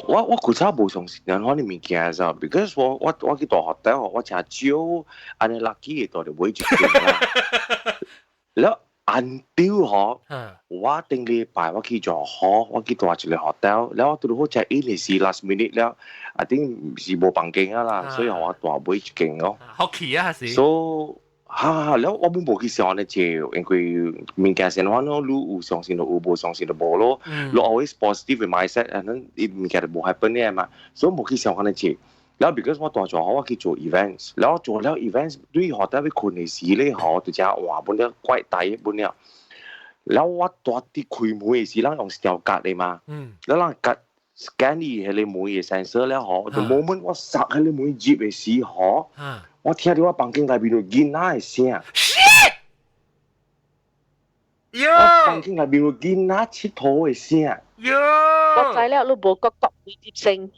我古早無相信人可能物件咋，because 我去大學底，我誠少按呢 lucky 嘅蹛佇尾一間啦。了按丟吼，我頂禮拜我去做好，我去蹛一個 hotel，了我拄好 check in 的時 last minute 了，I think 是無房間啊啦，所以我蹛尾一間咯。好氣啊，是。 So 哈，了我本無去想按呢濟，因為物件先反咯，你有相信就有，無相信就無咯。你 always positive mindset，按呢伊物件就無 happen 嘅嘛，所以無去想按呢濟。了 because 我蹛做好，我去做 events，了做了 events 對 hotel 欲睏的時咧，吼，就誠換本了怪大本了。了我蹛佇開門的時，人用條卡的嘛，了人卡 scan 伊彼个門的 sensor 了吼，the moment 我插彼個門入的時吼，我聽著我房間內面有囡仔的聲。 Shit！我房間內面有囡仔𨑨迌的聲。喲！我知了，你無覺覺會接聲。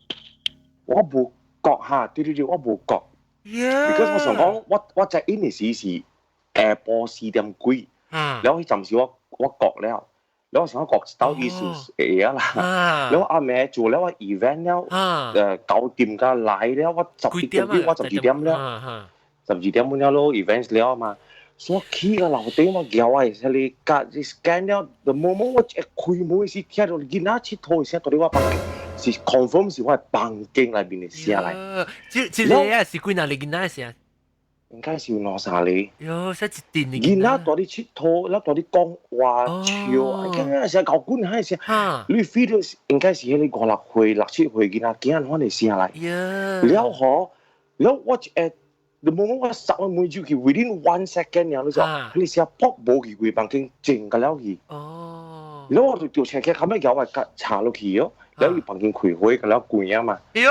我無覺哈，對對對，我無覺。Because 我想講，我 check in 的時是下晡4點幾，了彼陣時我覺了，了我想講覺一道意思會啊啦。了暗暝做了我 event 了，9點才來了，我11點我12點了，12點半了咯 event 了嘛。所以我起個樓頂，我舉我的彼個卡 scan 了，the moment 我一開門時，聽著囡仔𨑨迌的聲，蹛佇我房間，是 confirm 是我的房間內面的聲來。這這個啊是幾若個囡仔的聲？應該是有兩三個。喲，說一陣的囡仔蹛佇𨑨迌，了蹛佇講話笑，敢若是搞滾彼聲。你 feel 著應該是彼個五六歲、六七歲囡仔囝款的聲來。了吼，了我一下，the moment 我閂我門入去，within one second 爾，你知，彼個聲噗無去規房間靜甲了去。哦。了我就著請起，後尾舉我卡插落去哦，了伊房間開火，甲了關啊嘛。喲，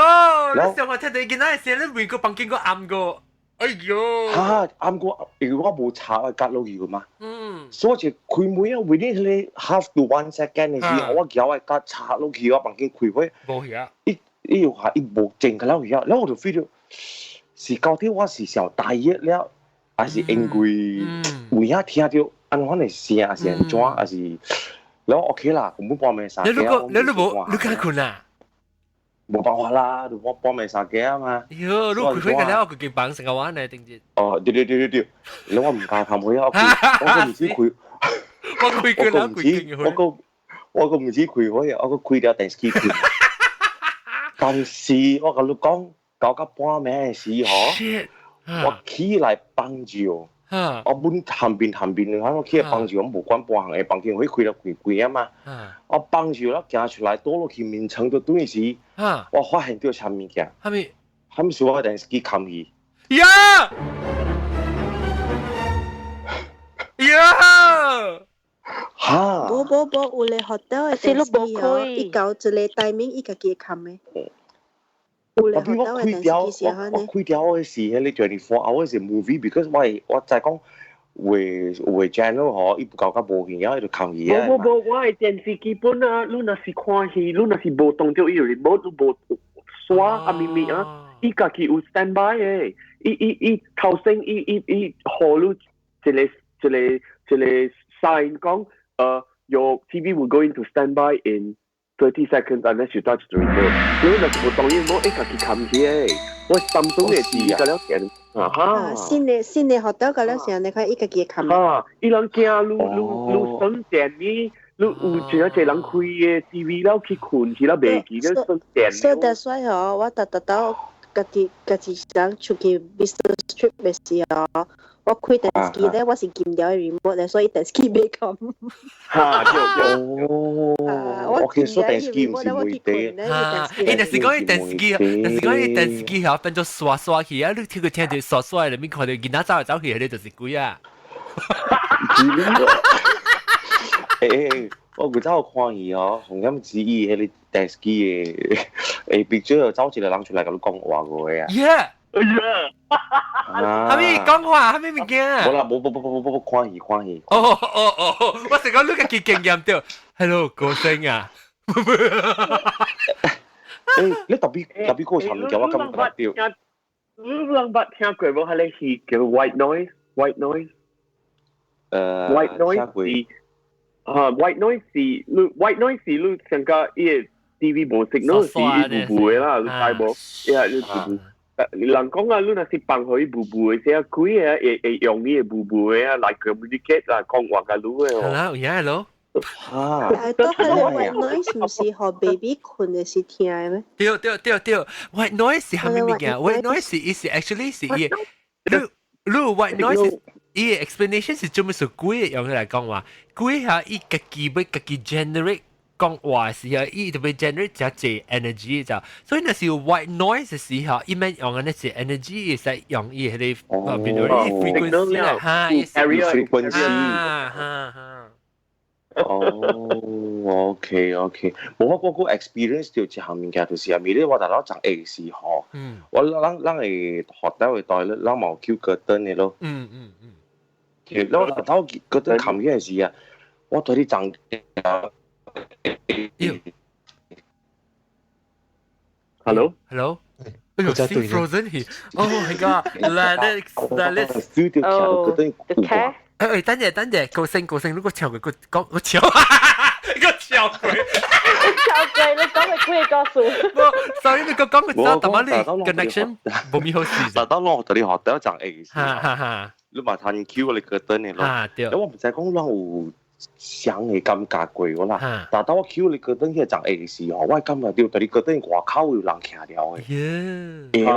你上個聽著囡仔聲，你每個房間閣暗過。哎喲！哈，暗過，因為我無插我卡落去個嘛。所以就開門啊，within 彼個 half to one second 的時候，我舉我卡插落去，我房間開火。無去啊！伊伊又下伊無靜甲了去啊，了我就 feel 著是到底我是想大熱了，還是因為有影聽著按款的聲，還是按怎，還是了 OK 啦，根本半暝三更。你如果你你無你敢睏啊？無辦法啦，就我半暝三更啊嘛。喲，你開火個了，佢間房成個晚呢，頂住。哦，對對對對對，你我毋敢開火啊，我我毋止開，我開過了，開我閣毋止開火啊，我閣開著電視機睏。但是我共你講，搞到半暝的時候，我起來幫手，我本旁邊旁邊，我起來幫手，我無管半項的房間火開了關關啊嘛。我幫手了行出來，倒落去眠床就轉時，我發現著啥物件？啥物？啥物是我電視機冚去？呀！呀！哈！無無無，有咧 hotel 的電視機哦，伊到一個 timing，伊家己會冚的。有咧 hotel 的電視機是按呢。我開掉的是彼個 24 hours 的 movie，because 我知講有有的 channel 吼，伊不夠較無去，伊就冚去啊。無無無，我的電視機本啊，你若是看戲，你若是無動著伊 remote，你無刷啊咪咪啊，伊家己有 stand by 的，伊伊伊頭先伊伊伊予你一個一個一個 sign 講，your TV will go into standby in 30 seconds unless you touch the remote。你若是無動伊 remote，伊家己冚起的。我 Samsung 的電視個了電啊哈。新的 hotel 個了時，你看伊家己會冚。啊，伊人驚你你你省電呢，你有一個人開嘅 TV 了去睏去了袂記得算電。所以 that's why 嗬，我特特到家己家己人出去 business trip 嘅時候，我開電視機咧，我是撳掉 remote 咧，所以電視機袂撳。嚇對對。哦，我其實電視機唔是問題。嚇，伊就是講伊電視機，就是講伊電視機嚇變做刷刷去啊！你聽佢聽到刷刷，裡面看到囡仔走來走去，迄個就是鬼啊！欸，我古早看戲哦，紅音子伊迄個電視機的，欸，picture 走一個人出來共你講話過的啊。 Yeah！哎呀！哈咪講話，哈咪物件？無啦，無無無無無無看戲看戲。哦哦哦，我是講你家己經驗著，Hello 歌聲啊。欸，你特別特別個尋物件，我感覺著。你人捌聽過無？彼个戲叫 White Noise，White Noise。White Noise 是啊，White Noise 是你 White Noise 是你上個伊個 TV 無 signal 是伊霧霧的啦，你知無？呀，你霧霧。人講啊，你若是放予伊霧霧的聲，鬼啊會會用伊個霧霧的啊來 communicate 啦，講話共你的哦。係啦，有影咯。嚇！但係都係 white noise 毋是予 baby 睏的時聽的咩？對對對對，white noise 是啥物物件？white noise 是伊是 actually 是伊，你你 white noise 伊 explanation 是做咩事？鬼用來講話，鬼嚇伊家己欲家己 generate 講話時候，伊就欲 generate 誠濟 energy 就，所以若是有 white noise 的時候，伊免用安呢隻 energy 會使用伊彼個變做 frequency 啦，嚇，伊 frequency，哈哈。哦，OK OK，無我個 experience 著一項物件，就是啊，咪咧我大佬從下時吼，我咱咱會學到會袋咧，咱嘛有抾 curtain 的咯。其實我大佬 curtain 冚起來時啊，我對你從。 Hello Hello。哎呦，frozen 去！Oh my god！Let it let's。哦，the cat。誒誒，等陣等陣，高聲高聲，如果唱過個講個唱，個唱過，唱過，你講係幾個數？無，sorry，你講講個字，但係你 connection 無咪好事。但當我對你學到一陣 A 哈哈哈，你嘛趁 Q 你個燈的咯。啊對。我毋知講咱有相的感覺過無啦。但當我 Q 你個燈彼陣 A 時吼，我感覺著對你個燈外口有人徛了的。會會會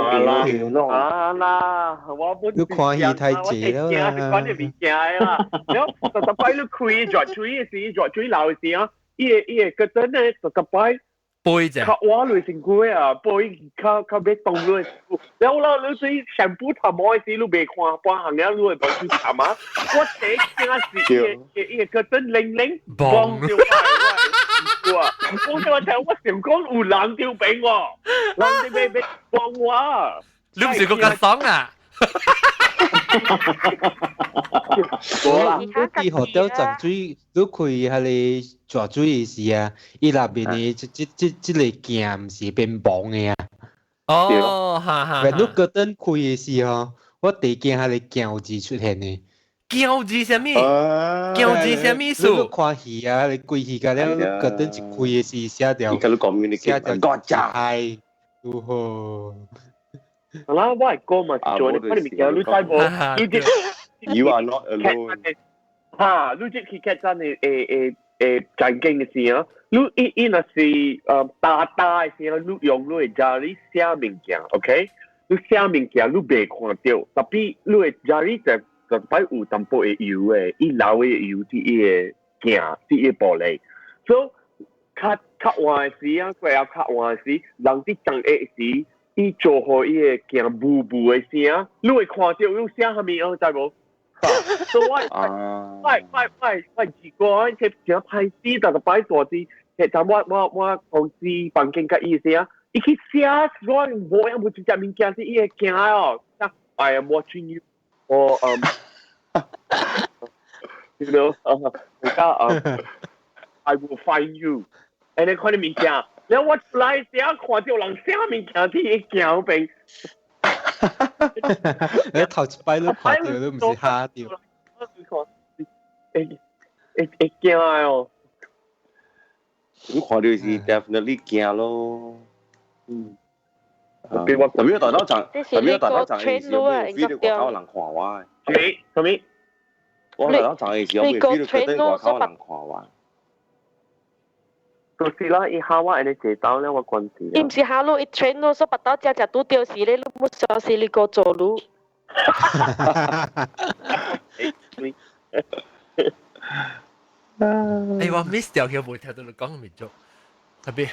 啊啦，我本你看戲太濟了啦。看著物件的啦，了逐逐擺你開熱水的時，熱水流的時啊，伊個伊個個燈咧，逐逐擺背者，較活落身軀啊，背較較欲動落。了了，你對上布頭毛的時，你袂看半項了，你會無去看啊？我第一驚是伊個伊個個燈靈靈，嘣就我，我就聽我想講有人丟俾我，人哋欲欲幫我。你毋是閣較爽啊？無啦，你佇學校浸水，你開彼個蛇水的時啊，伊內面的這這這這个鏡毋是變蒙的啊。哦，哈哈。你閣轉開的時候，我第驚彼个鏡字出現的。鏡字啥物？鏡字啥物意思？你看戲啊，你規戲甲了，你閣轉一開的時寫掉，寫掉係，如何？好啦，我係哥嘛，做你看你物件，你知無？你這 You are not alone。哈，你這去劇真係誒誒誒戰經嘅事啊！你伊伊若是大大嘅時候，你用你的 diary 寫物件，OK？你寫物件你袂看著，tapi 你的 diary 就就擺有淡薄的油的，伊留的油佇伊的鏡，佇伊玻璃，所以較較晚時啊，過後較晚時，人佇長下時。伊做予伊的鏡霧霧的聲，你會看著伊寫啥物哦，知無？所以我我我我我自個這真歹勢，逐逐擺大啲，其實我我我公司房間佮伊聲，伊去寫我無影無一隻物件是伊的鏡哦。I am watching you，我you know，I will find you，and 你看你物件。了我出來時看著人寫物件佇伊鏡邊，你頭一擺你看著，你毋是嚇著。會會會驚哦！你看著是 definitely 驚咯。嗯。特別大佬陣，特別大佬陣嘅時候，feel 到外口人看我。咩？什麼？我大佬陣嘅時候，feel 到覺得外口人看我。就是啦，伊下我安尼坐到咧，我關事。伊毋是下路，伊 train 咯，所以腹肚食食拄著時咧，你冇相信你個做路。哎，我 miss 掉佢冇聽到你講民族，特別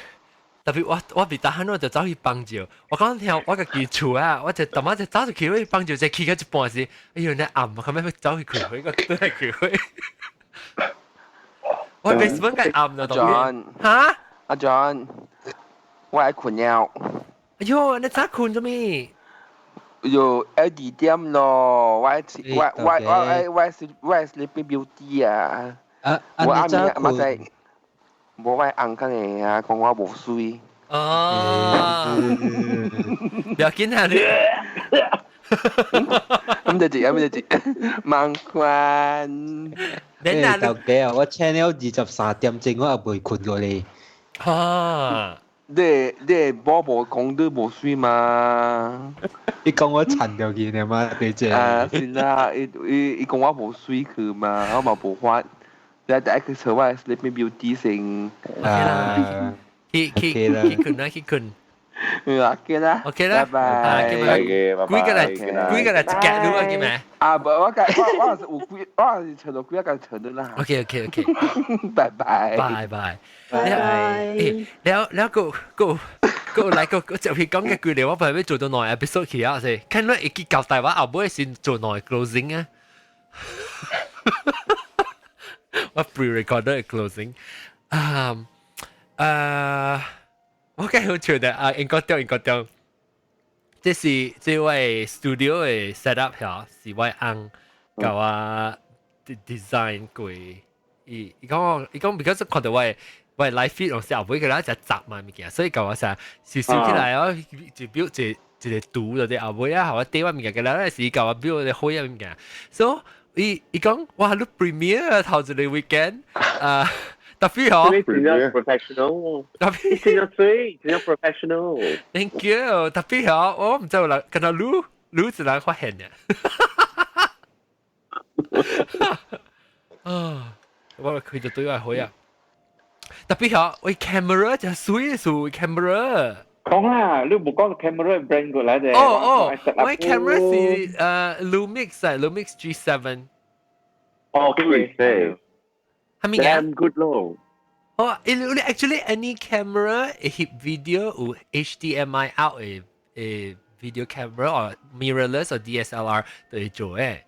特別我別打我就走去幫照，我講聽我家己厝啊，我就突然就走出去幫照，就去到一半時，哎呦，你暗，後尾走去開會，我都係開會。我 basement 梗暗啦， John，嚇？阿 John，我愛困了。哎呦，你早困做咩？喲，2點咯，我我我我我是我 Sleeping Beauty 啊。啊，我暗暝阿仔，無我紅緊的啊，講我無水。哦，不要緊啊你。咁就咁就盲關。你頭家啊，我 channel 23點鐘，我也未困過你。啊！你寶寶講你無水嘛？你講我殘掉佢嘛？你這。啊，是啦，伊伊伊講我無水去嘛，我嘛無法。你第一個找我 Sleeping Beauty 先。啊。去去去困啦，去困。 OK 啦，OK 啦，拜拜。幾個嚟？幾個嚟？一格路啊，叫咩？啊，無，我我我是有幾，我是找到幾個找到啦。 OK OK OK，拜拜。拜拜。拜拜。了了個個個來個個就係講嘅句嚟，我本來要做到耐 episode 去啊，是，看你會記交代我後尾先做耐 closing 啊。我 pre-recorded closing 啊啊！我梗係好笑的啊！英國掉英國掉，這是這位 studio 的 set up 嚇，是我翁教我 design 過。伊伊講伊講，because 看到我我 live feed 攏是後尾佢啦，就雜嘛物件，所以教我啥少少起來哦，就表一一個圖就啲後尾啊，我底我物件，佢啦是教我表個好嘢物件，所以伊伊講哇，你 premiere 頭一個 weekend 啊！特別好，真正 professional，特別真正水，真正 professional。 Thank you，特別好，我唔知啦，跟到擼擼一人發現嘅。啊，我佢就對我好啊。特別好，喂 camera 就水數 camera。講啦，你冇講 camera brand 過來啫。哦哦，喂 camera 是Lumix 啊，Lumix G7。哦，對。係咪 Damn good 咯！哦，你 actually any camera 翕 video 有 HDMI out 嘅誒 video camera or mirrorless or DSLR 都會做誒。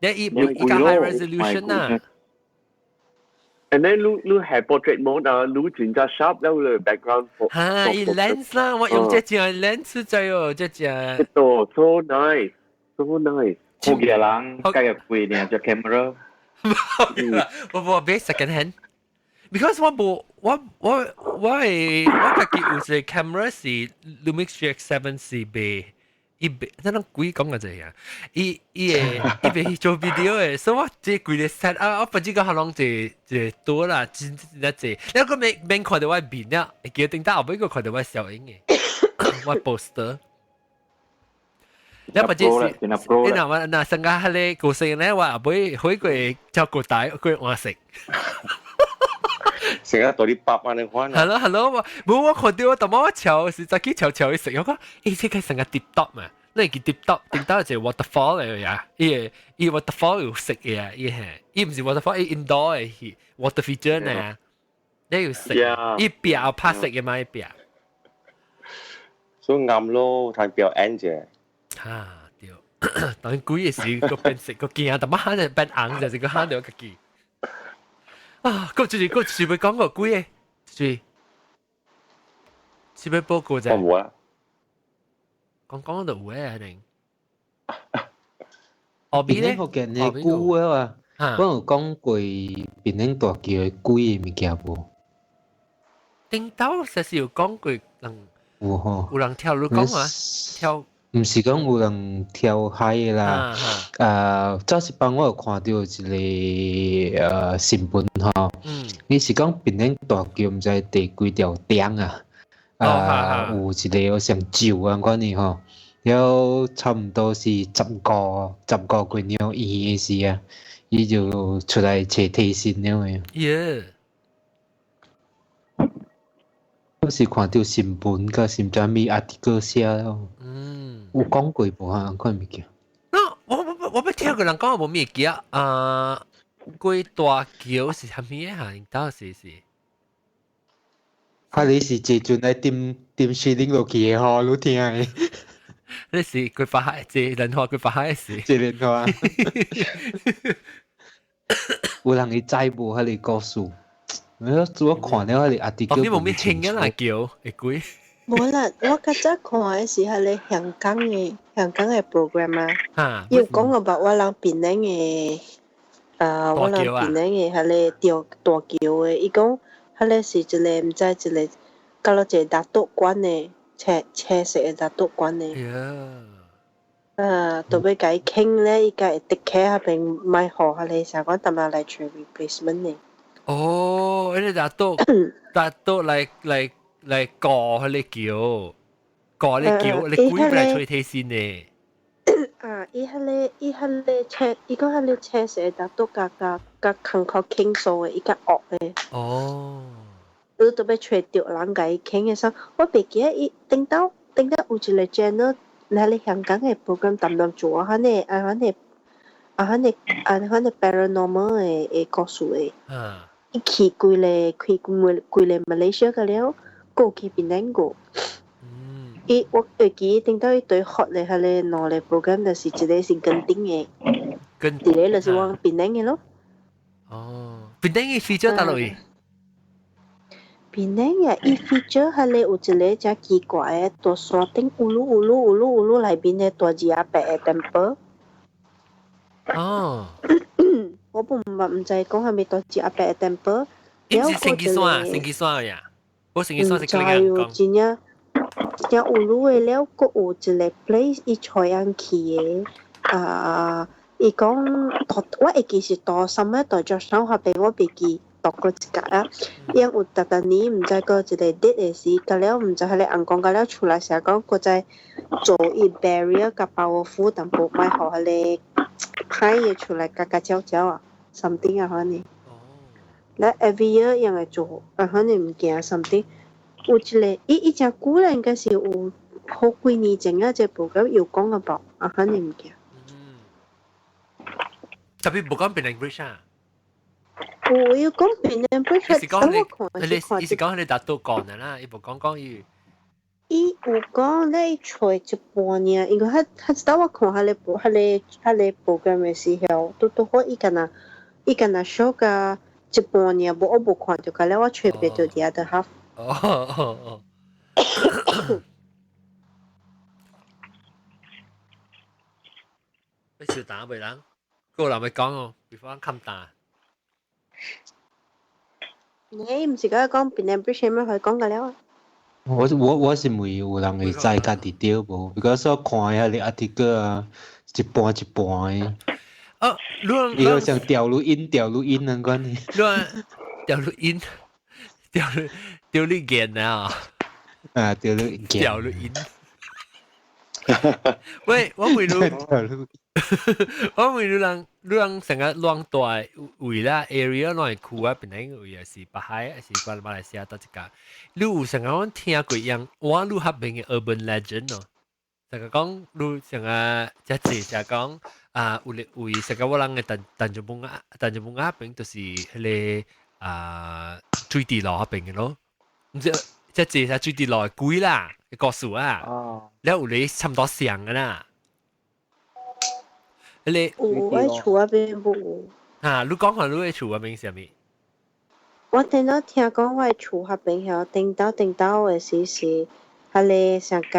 你伊伊較 high resolution 啊。 And then 你你係 portrait mode 啊，你真正 sharp 了你 background。嚇，伊 lens 啦，我用這隻 lens 在哦，這隻。哦，so nice，so nice。好嘅人，計入貴呢隻 camera。我我買 second hand。because 我無我我我係我家己有一個 camera 是 Lumix GX7 是賣伊賣，咱攏鬼講個這樣，伊伊會伊袂去做 video 的，所以我這規個 set 啊，我不知講可攏一一多啦，真真真濟，你個免免看到我面了，會記得頂到後尾個看到我小影的，我 poster。你不知是，你若我若上個迄個故事咧，我後尾回過照顧大過換色。成日對你八萬你看。係咯係咯，我冇我看到我淡仔我瞧是早起瞧瞧去食，我講，欸，這個成個 tip top 嘛，你叫 tip top，頂到一個 waterfall 嚟呀，伊個伊 waterfall 有食嘅，伊係，伊毋是 waterfall，伊 indoor 嘅 water feature 呢，你有食，伊壁有拍色嘅嘛，伊壁。所以暗咯，睇表演啫。啊，對，當然鬼嘅時個變色個驚，淡仔就變紅，就是個喊到家己。啊，個就是個是要講個鬼嘅，就是是要報告啫。我冇啊。講講就有嘅，肯定。後邊咧，福建的古啊，我有講過檳城大橋的鬼的物件無？頂頭實是有講過人，有吼，有人跳，你講啊，跳。毋是講有人跳海的啦，啊，早一擺我有看到一個新聞吼，伊是講檳城大橋毋知第幾條釘啊，啊，有一個像石按款的吼，了差毋多是十五幾兩圓的時啊，伊就出來揣提神了的。耶！我是看到新聞佮甚至物 article 寫咯。有講過無啊？看物件。我欲聽個人講，我無物記啊。過大橋是啥物啊？到時是。啊！你是坐船來點點樹頂落去的吼，你聽的。你是過法海，坐蓮花過法海是。坐蓮花。有人會知無？彼个故事？我拄仔看了彼个 article。你無咩聽啊？橋會鬼。無啦，我較早看的是彼个香港的 program 啊。伊有講 about 我人檳城的，啊，我人檳城的彼个吊大橋的，伊講彼个是一个毋知一個，佮落一個拿督管的，青青色的拿督管的。啊，都欲共伊傾咧，伊共會滴起彼邊莫予彼个啥講，淡薄來揣 replacement 的。哦，彼个拿督拿督來過彼個橋，過彼個橋，你鬼來吹提線呢？啊！伊彼個青，伊講彼個青色的拿督共共共空殼傾訴的，伊較惡的。你都欲揣著人共伊傾的時候，我袂記得伊頂到頂到有一個 channel，那咧香港的 program 淡淡做啊，款的啊款的啊款的啊款的 paranormal 的故事的。伊去規个去規個馬來西亞個了，閣去檳城過。伊我會記頂到伊對學的彼个兩个 program，就是一個是墾丁的，一個就是往檳城的咯。哦，檳城的 feature 佗落去？檳城嘅伊 feature 彼个有一個誠奇怪的，大山頂烏魯烏魯烏魯烏魯內面的大字仔白的 temple。我本嘛毋知講啥物大字仔白的 temple。伊是升旗山，升旗山呀。我升旗山是毋知有真正真烏魯的了，閣有一個 place 伊帶人去的，啊，伊講我會記是到啥物到做啥彼邊我袂記。讀過一屆啊，伊有逐逐年毋知閣一個 date 的時，到了毋知彼个翁公到了出來時講，閣再做伊 barrier 較 powerful 淡薄，莫予彼个歹的出來嘎嘎叫叫啊，something 啊款呢。來 every year 伊會做啊款的物件 something，有一個伊伊誠久咧，應該是有好幾年前啊，這 program 有講 about 啊款的物件。特別無講 Penang Bridge 啊。有有講 Penang Bridge，是講你，你伊是講你拿督講的啦，伊無講講伊。伊有講咧，揣一半爾，因為較較早我看彼个彼个彼个 program 的時候，拄拄好伊敢若伊敢若 show 甲一半爾，無我無看著，到了我揣袂著 the other half。哦哦哦。你笑打袂人？個人咪講哦，before 冚打。你毋是講講 Penang Bridge 咩？可以講個了啊？我是問有人會知家己對無？because 我看彼个 article 啊，一半一半的。哦，伊好像掉入音掉入音那款的。你掉入音，掉入掉入眼啊！啊，掉入眼。掉入音。喂，我問你，我問你人，你人成日亂大位啦，area 亂區啊，檳城位啊是北海，還是關馬來西亞佗一家？你有成日講聽過樣，我你彼邊的 urban legend 哦？成日講你成日遮濟成日講啊，有咧位成日我人的陳陳松啊，陳松啊彼邊就是彼个啊水池路彼邊的咯，毋是遮濟啥水池路的鬼啦，故事啊，了有咧差毋多像的啦。彼个有我厝彼邊無有。啊，你講下你的厝彼邊啥物？我頂到聽講我的厝彼邊曉頂到頂到的時是彼个啥個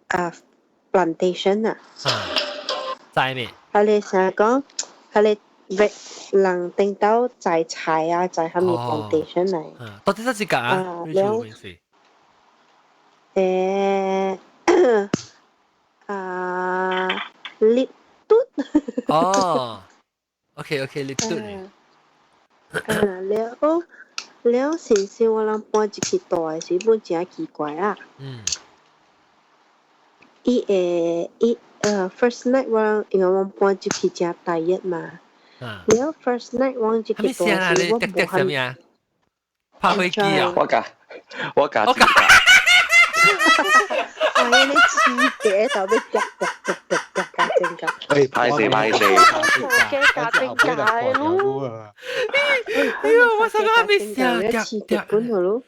啊 plantation 啊。啊，知咩？彼个啥講，彼个人頂到摘菜啊，摘啥物 plantation 來。啊，到底啥一個啊？你厝彼邊是？啊，立嘟。哦，OK OK，立嘟。啊，了了，先生我人搬入去住的時，本誠奇怪啊。伊會伊first night 我人因為我搬入去誠大日嘛。了 first night 我入去住時，我無啥物啊？拍飛機啊！我共我加真假。哎，你黐嘅就俾夾夾夾夾夾夾正夾。喂，歹勢歹勢。加正假咯。哎呀，我想講未寫夾夾本咯。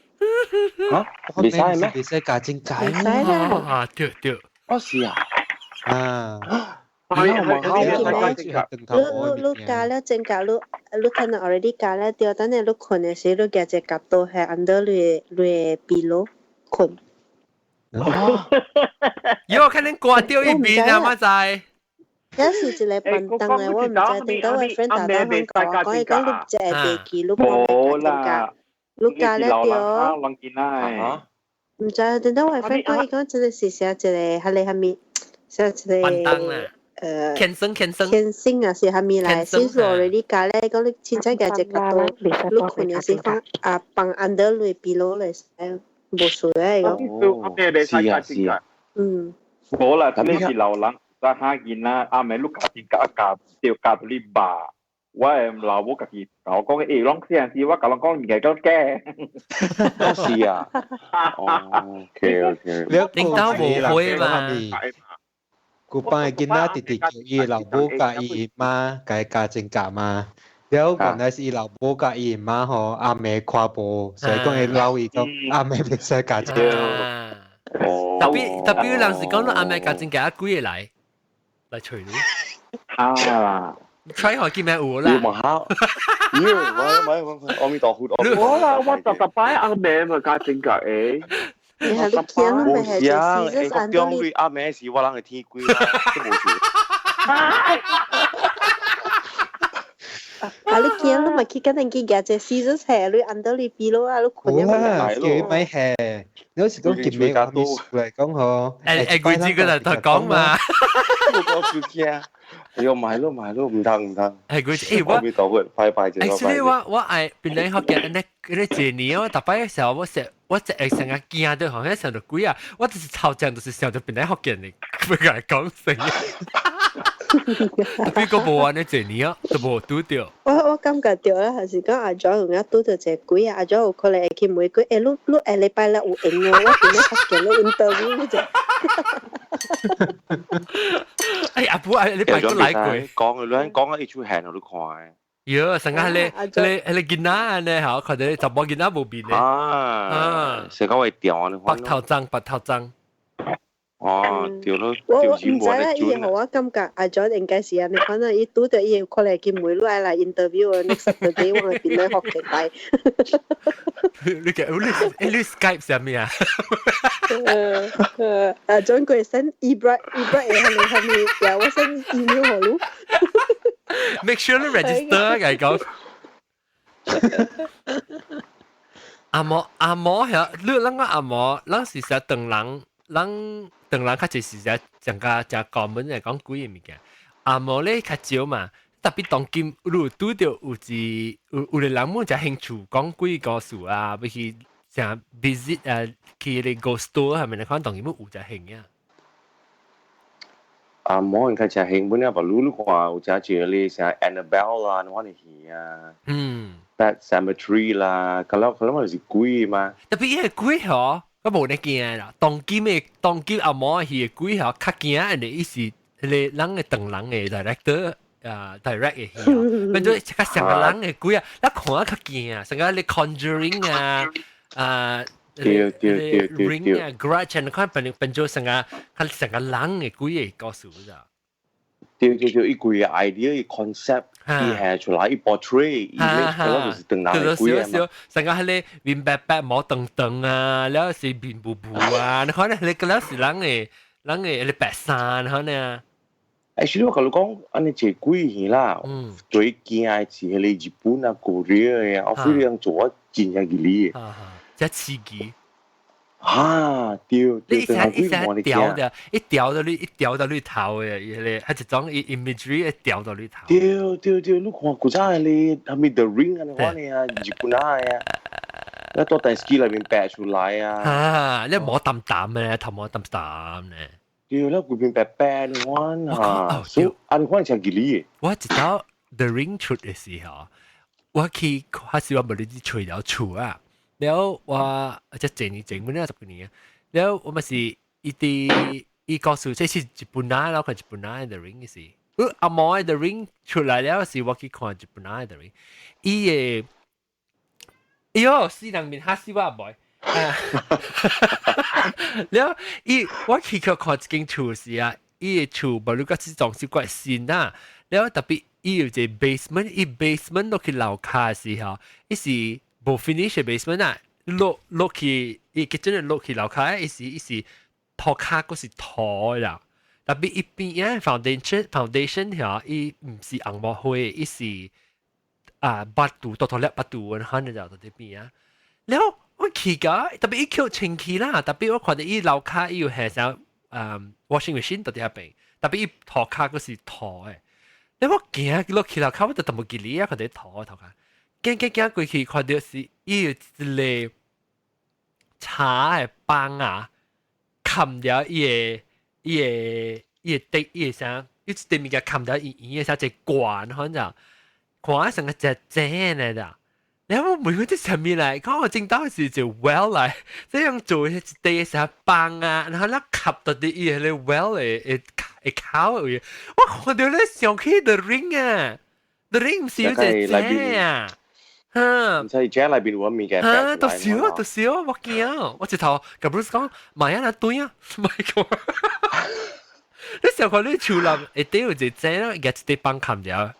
嚇？未使咩？未使加正假。唔使啦。啊，對對。我是啊。啊。係係係你你加了正假，你可能 already 加了對，等你你睏的時，你夾隻夾到係 under 你 pillow 睏。喲，肯定掛掉一邊啊，媽仔。有時一個笨蛋咧，我唔知點解我 friend 打打香港，講伊講你隻飛機，你冇加正假，你加了對。唔知點解我 friend 講伊講真係是寫一個，係個啥物，寫一個。笨蛋啊！天生天生天生啊，是蝦米來？先是 already 加咧，講你凊彩加隻角度，你睏的時放啊放 under 你 pillow 來，無事咧講。是啊是啊。嗯。無啦，這是老人，在下囡仔，阿妹你家己教教掉教到你爸，我的老母家己甲我講，欸，攏這樣子，我共人講物件夠假。是啊。OK OK。你兜無會嘛？古幫嘅囡仔直直叫伊老母佮伊媽共伊教正教嘛，了原來是伊老母佮伊媽吼，阿妹看無，所以講伊老伊講阿妹袂使教正。特別特別有人是講阿妹教正教幾個來來隨你。啊！try 下見咩有啦。你問下，咦？唔係唔係，阿彌陀佛。我啦，我十十擺阿妹嘛教正教誒。你係你驚你咪係就是啊，欸，國中對阿妹是我人嘅天鬼啦，都無事。啊！你驚你咪去跟人去夾隻 scissors 下，你按到你鼻咯啊！你困咗咪？叫伊咪下，你好似講結尾我咪嚟講嗬。誒誒，佢知佢就講嘛。我講笑驚。哎喲，買咯買咯，唔通唔通。係佢誒我。阿彌陀佛，拜拜就。 Actually 我愛本來學嘅那那一年我逐擺嘅時候我食。我就會成日驚到，好像想到鬼啊！我就是頭前就是想到本來福建的，不甲伊講成。特別個無按呢一年啊，都無拄著。我感覺著啦，還是講阿祖有影拄著一個鬼啊？阿祖有可能會去問鬼，欸，你你下禮拜六有閒哦？我今日福建你 interview 者。哎，阿婆，啊，你拜過來過？講，你講一出戲我都看。喲，成個咧咧咧囡仔咧，嚇，看到查某囡仔無面咧。啊，成個會掉啊！白頭鬃，白頭鬃。哦，掉咯，我我毋知啦，伊予我感覺阿 John 應該是按呢款啊，伊拄著伊有可能去問你愛來 interview 啊，next Saturday 我會變來福建來。你嘅你你 Skype 啥物啊？阿 John 佢 send email email 係咪係咪？呀，我 send email 予你。 Make sure 你 register 嚟講。阿嬤阿嬤遐，你咱個阿嬤，咱是實唐人，咱唐人較濟是實講較誠 common 來講鬼的物件。阿嬤咧較少嘛，特別當今你有拄著有一有有個人滿誠興趣講鬼故事啊，欲去誠 visit 啊，去迄個 ghost tour 係咪？你看當今有誠興啊。啊，無應該誠興本啊，把你你看有誠濟咧，啥 Annabelle 啦，你看戲啊，Pet Cemetery 啦，可能可能就是鬼嘛。特別伊個鬼吼，我無咧驚啦。當今的當今阿嬤戲的鬼吼，較驚的伊是彼個人的唐人的 director 啊，direct 的戲哦，變做較像個人的鬼啊，咱看啊較驚啊，像個咧 Conjuring 啊，啊。對對對對對。Ring 啊，Grudge 你看變變做成個較像個人的鬼的故事咋？對對對，伊規個 idea，伊 concept，伊下出來，伊 portray，伊咩可能就是唐人的鬼啊嘛。成個彼個面白白毛長長啊，了是面霧霧啊，你看咧，你個了是人的人的彼個白衫，你看呢？ Actually 我共你講，按呢這鬼戲啦，最驚的是彼個日本啊、Korea 的，我非常做啊真正吉利的。真刺激！啊，對對，你一下一下掉的，一掉到你一掉到你頭的，伊個，彼一種 imagery 一掉到你頭。對對對，你看古早的咧，啥物 The Ring 按呢款的啊，日本仔的啊，你到電視機內面白出來啊。啊，你毛澹澹的，頭毛澹澹的。對，你規片白白的款啊，所以按呢款誠吉利的。我一到 The Ring 出的時候，我去，還是我無你去揣了厝啊。了我即前年前本啊十幾年啊，了我咪是伊佇伊告訴這是日本仔，然後看日本仔 The Ring 是，阿毛 The Ring 出來了是我去看日本仔 The Ring，伊的，哎喲，死人面嚇死我阿妹。了，伊我去看看一間厝時啊，伊的厝無你個是裝修怪新啊，了特別伊有一個 basement，伊 basement 落去樓跤時候，伊是無 finish basement 啊，落落去伊結真係落去樓跤，伊是伊是塗跤閣是塗啦。特別伊邊啊 foundation 嚇，伊毋是紅毛灰，伊是啊八度多多粒八度，可能就佇邊啊。了我去個，特別伊叫清氣啦，特別我看到伊樓跤伊有下啥washing machine 佇遐邊，特別伊塗跤閣是塗的。你我行落去樓跤，我就淡薄記哩啊，看到塗塗跤，行行行過去看到是伊有一個茶的棒啊，冚掉伊的伊的伊的底伊的啥，伊一塊物件冚掉伊伊的啥一個罐，反正看成個隻井來的。然後我問佢啲上面嚟，講我正當時就 well 嚟，這樣做一地啥棒啊，然後咧吸到啲伊個 well 會會會口位，我看到咧想起 The Ring 啊，The Ring 唔是有隻井啊，嚇，唔使井內邊有物件。嚇，都少都少，我驚，我直頭甲 Bruce 講，買啊，對啊，唔係講，你想看你樹林會底有隻井啦，夾一塊棒冚掉。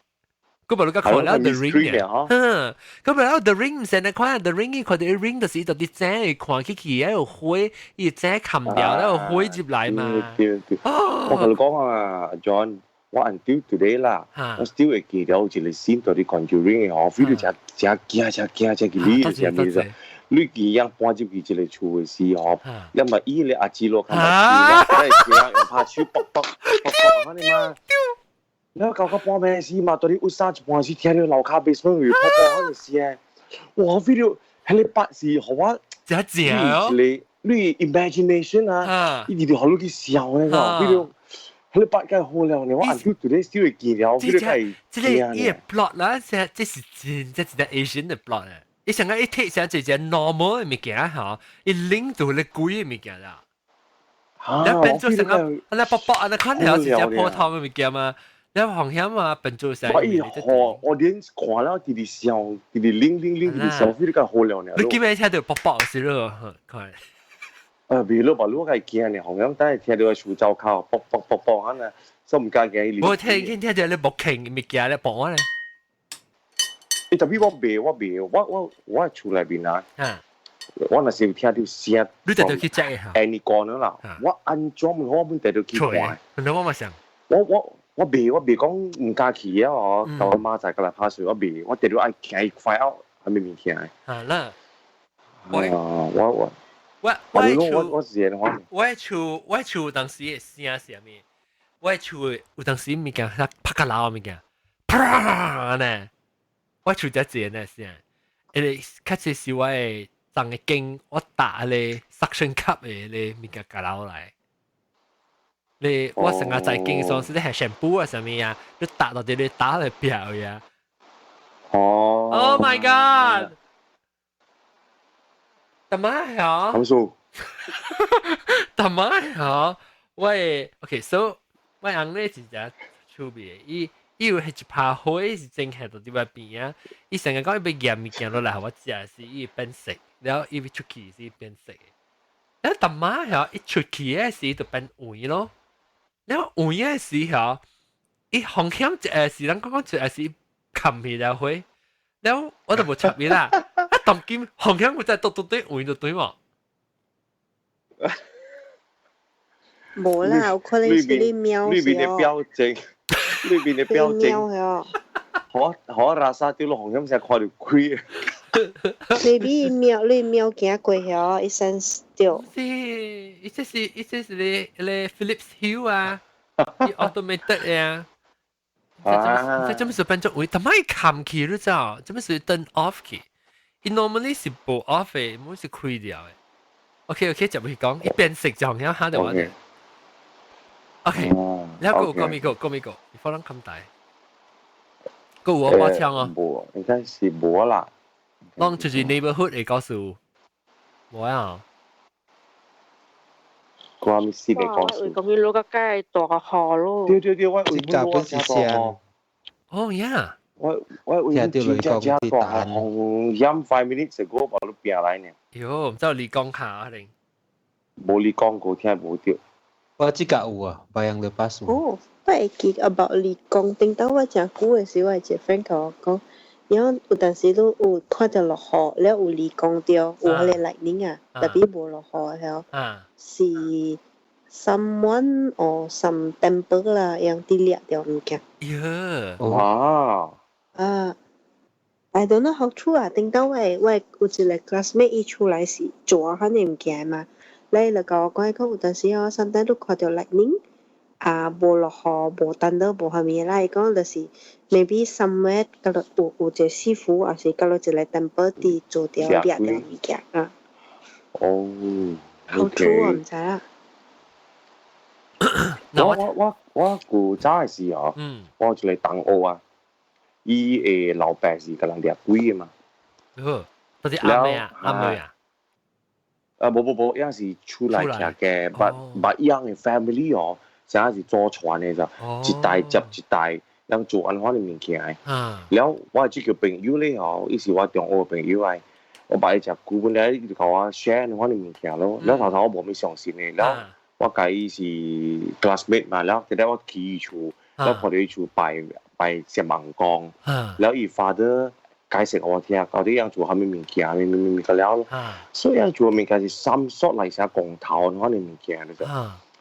佢無你看了 The Ring 嘅，嗯，佢無了 The Ring 唔是你看 The Ring，伊看到 Ring 就是就啲井看起去，有火，伊井冚掉，然後火入來嘛。對對。我同你講啊，John，我 until today 啦，我 still 會記得有一個 scene 到啲 Conjuring 嘅，我 feel 到真真驚真驚真記你係咩意思？你記樣搬入去一個厝嘅時候，因為伊咧阿姊落看到，真係驚用拍手卜卜卜卜，你嘛。你搞到半暝時嘛，到底有三一半時聽到樓跤 basement 有噗噗嗰個聲，哇！feel 到彼個八是予我真正哦，你你 imagination 啊，伊直直予你去想那個，feel 到彼個八梗好了呢，我 until today still 會記了，feel 到係這個伊個 plot 啦，這這是真這是 Asian 的 plot 啊！伊上個一睇上這隻 normal 的物件吼，伊 link 到咧鬼的物件啦。你變做成個，你卜卜啊，你看條是隻普通的物件嘛？你風險啊，變做成。我伊看，我連看了直直想，直直拎拎拎，直直想，feel 到好了呢。你記唔記得聽到卜卜是咯？看。比如話，你較驚呢，風險等下聽到樹走口，卜卜卜卜啊，所以毋敢驚。我聽聽聽到你木傾物件咧，卜咧。欸，特別我袂，我袂，我我我厝內面啊。我若是有聽到聲，你特別去 check 一下。 any corner 啦，我安怎我本特別去看。你我嘛想。我我我袂我袂講毋敢去啊！哦，到我媽仔過來拍水，我袂，我特別愛行快out 係咪物件？啊啦。我我我我我我是的話。我厝我厝當時的聲是啥物？我厝有當時物件，拍較老物件，啪呢！我厝只一個聲，因為較濟是我的髒的經，我打咧 suction cup 的咧物件夾落來。你我成日在經上是咧係 shampoo 啊啥物啊，你打到啲你打嚟表呀。哦。 Oh my god！怎麼呀？好數。怎麼呀？喂，OK，so 我翁咧是只趣味，伊伊有彼一拍火是真係到佇外邊啊！伊成日講伊欲驗物件落來，予我食是伊會變色，然後伊欲出去是變色的。然後逐擺吼，伊出去的時就變黃咯。然後黃的時候，伊風險一個是咱講講一個是冚起來火，然後我就無插伊啦。啊，當今風險我再嘟嘟對黃就對無？無啦，有可能是你貓裏邊的表情，裏邊的表情，可可拉薩掉落紅險成看到鬼。你貓你貓行過遐，伊 sense 到。是，伊這是伊這是咧咧 Philips Hue 啊，伊 automated 呀。啊！這做咩事變做會？但係冚起你知道？做咩事 turn off 去？伊 normally 是無 off 的，冇是開掉的。OK OK，就會講，一變色就紅險嚇到我。OK，你個講咪個講咪個，你可能咁大，個有我把槍哦。無，應該是無啦。攏就是 neighborhood 會告訴，無啊。關咩事嘅故事？咁樣攞個街大河咯。對對對，我這個本是像。哦呀！我為真正真大雨飲 5 minutes ago 把你變來呢。喲，唔知你講下定？無你講過聽無著。我這個有啊，Bayan Lepas 有。哦，我會記 about 你講，頂到我誠久的時，我一個 friend 共我講，然後有陣時你有看著落雨，了有離光著，有彼个 lightning 啊，tapi 無落雨了，是 someone or some temple 啦，樣佇掠著物件。喲，哇！啊，I don't know how true 啊！頂到我有一個 classmate 伊出來是做彼个物件嘛，咧就共我講講有陣時哦，sometimes 你看著 lightning 啊，無落雨，無 thunder，無啥物啦，伊講就是 maybe somewhere 嗰度有一個師傅，抑是嗰度一個 temple 佇做著掠著物件啊。哦，how true 我毋知啦。我古早的時候，我有一個同學啊，伊的老爸是共人掠鬼的嘛。哦，都是阿妹啊，阿妹啊。啊，無無無，伊是出來徛嘅，but but 伊的 family 哦，啥是祖傳的咋，一代接一代，人做按款的物件的。了，我這個朋友咧吼，伊是我中學的朋友來，我捌伊食久本來伊就共我 share 按款的物件咯。了頭頭我無咩相信的，了我共伊是 classmate 嘛，了後來我去伊厝，我看著伊厝擺擺石網光，了伊 father 解釋我聽，到底樣做啥物物件，物物物個了，所以樣做物件是 some sort 來啥光頭按款的物件，就是。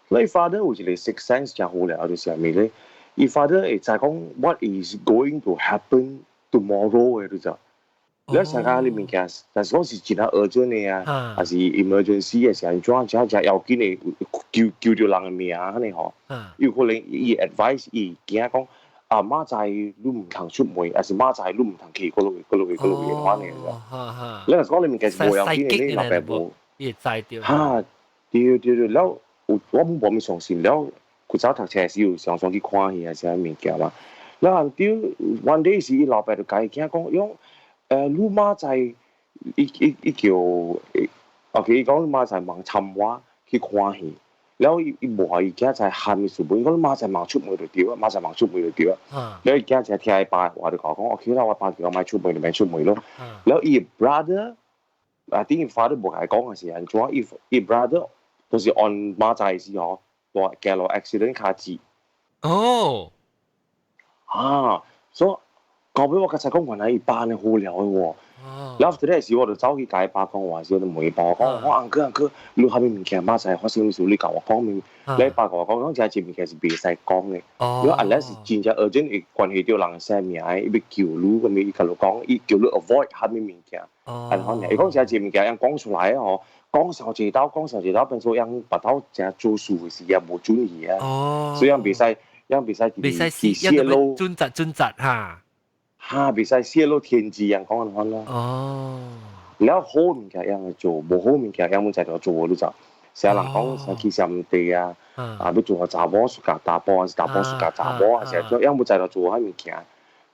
所以 father 有一個 sixth sense 誠好了，就是啥物咧？伊 father 會知講 what is going to happen tomorrow 的，就是。你成個你物件，但是講是真係 urgent 的啊，還是 emergency 的時候，怎真真要緊的，救救著人的命按呢吼。有可能伊 advise 伊囝講。啊，明仔你毋通出門，還是明仔你毋通去佗落位、佗落位、佗落位按呢個。你若講你物件是無要緊的，你老爸無。伊會知著。哈，對對對，了有我無物相信，了古早讀冊時有常常去看戲還是啥物件嘛。了對，one day 是伊老爸就共伊囝講，伊講，你明仔伊伊伊叫，OK，伊講你明仔茫參我去看戲。了伊伊無予伊囝知喊伊事，伊講你明仔茫出門就對啊，明仔茫出門就對啊。了伊囝才聽伊爸話就講講，OK 啦，我爸叫我莫出門就莫出門咯。了伊 brother，啊，等伊 father 無共伊講的是按怎，伊伊 brother 就是按明仔時候，大行路 accident 跤折。哦。啊，所以後尾我剛才講原來伊爸呢好了的喎。了後來時我就走去共伊爸講話時，我就問伊爸我講，我 uncle uncle，你啥物物件明仔發生啥物事？你共我講明。你爸共我講，講這這物件是袂使講的。如果 unless 是真正 urgent 會關係到人的生命，伊欲救你，咁伊共你講，伊叫你 avoid 啥物物件。按款爾，伊講這這物件，講出來吼，講上一道，講上一道，變做樣別頭誠做事的時也無準去啊。所以樣袂使，樣袂使袂使泄露。準則準則哈。哈，袂使泄露天機樣講按款咯。了好物件樣會做，無好物件樣毋知道做，你知？成日人講啥去上地啊，啊，欲做予查某 suka 查埔，還是查埔 suka 查某，還是做樣毋知道做啥物件。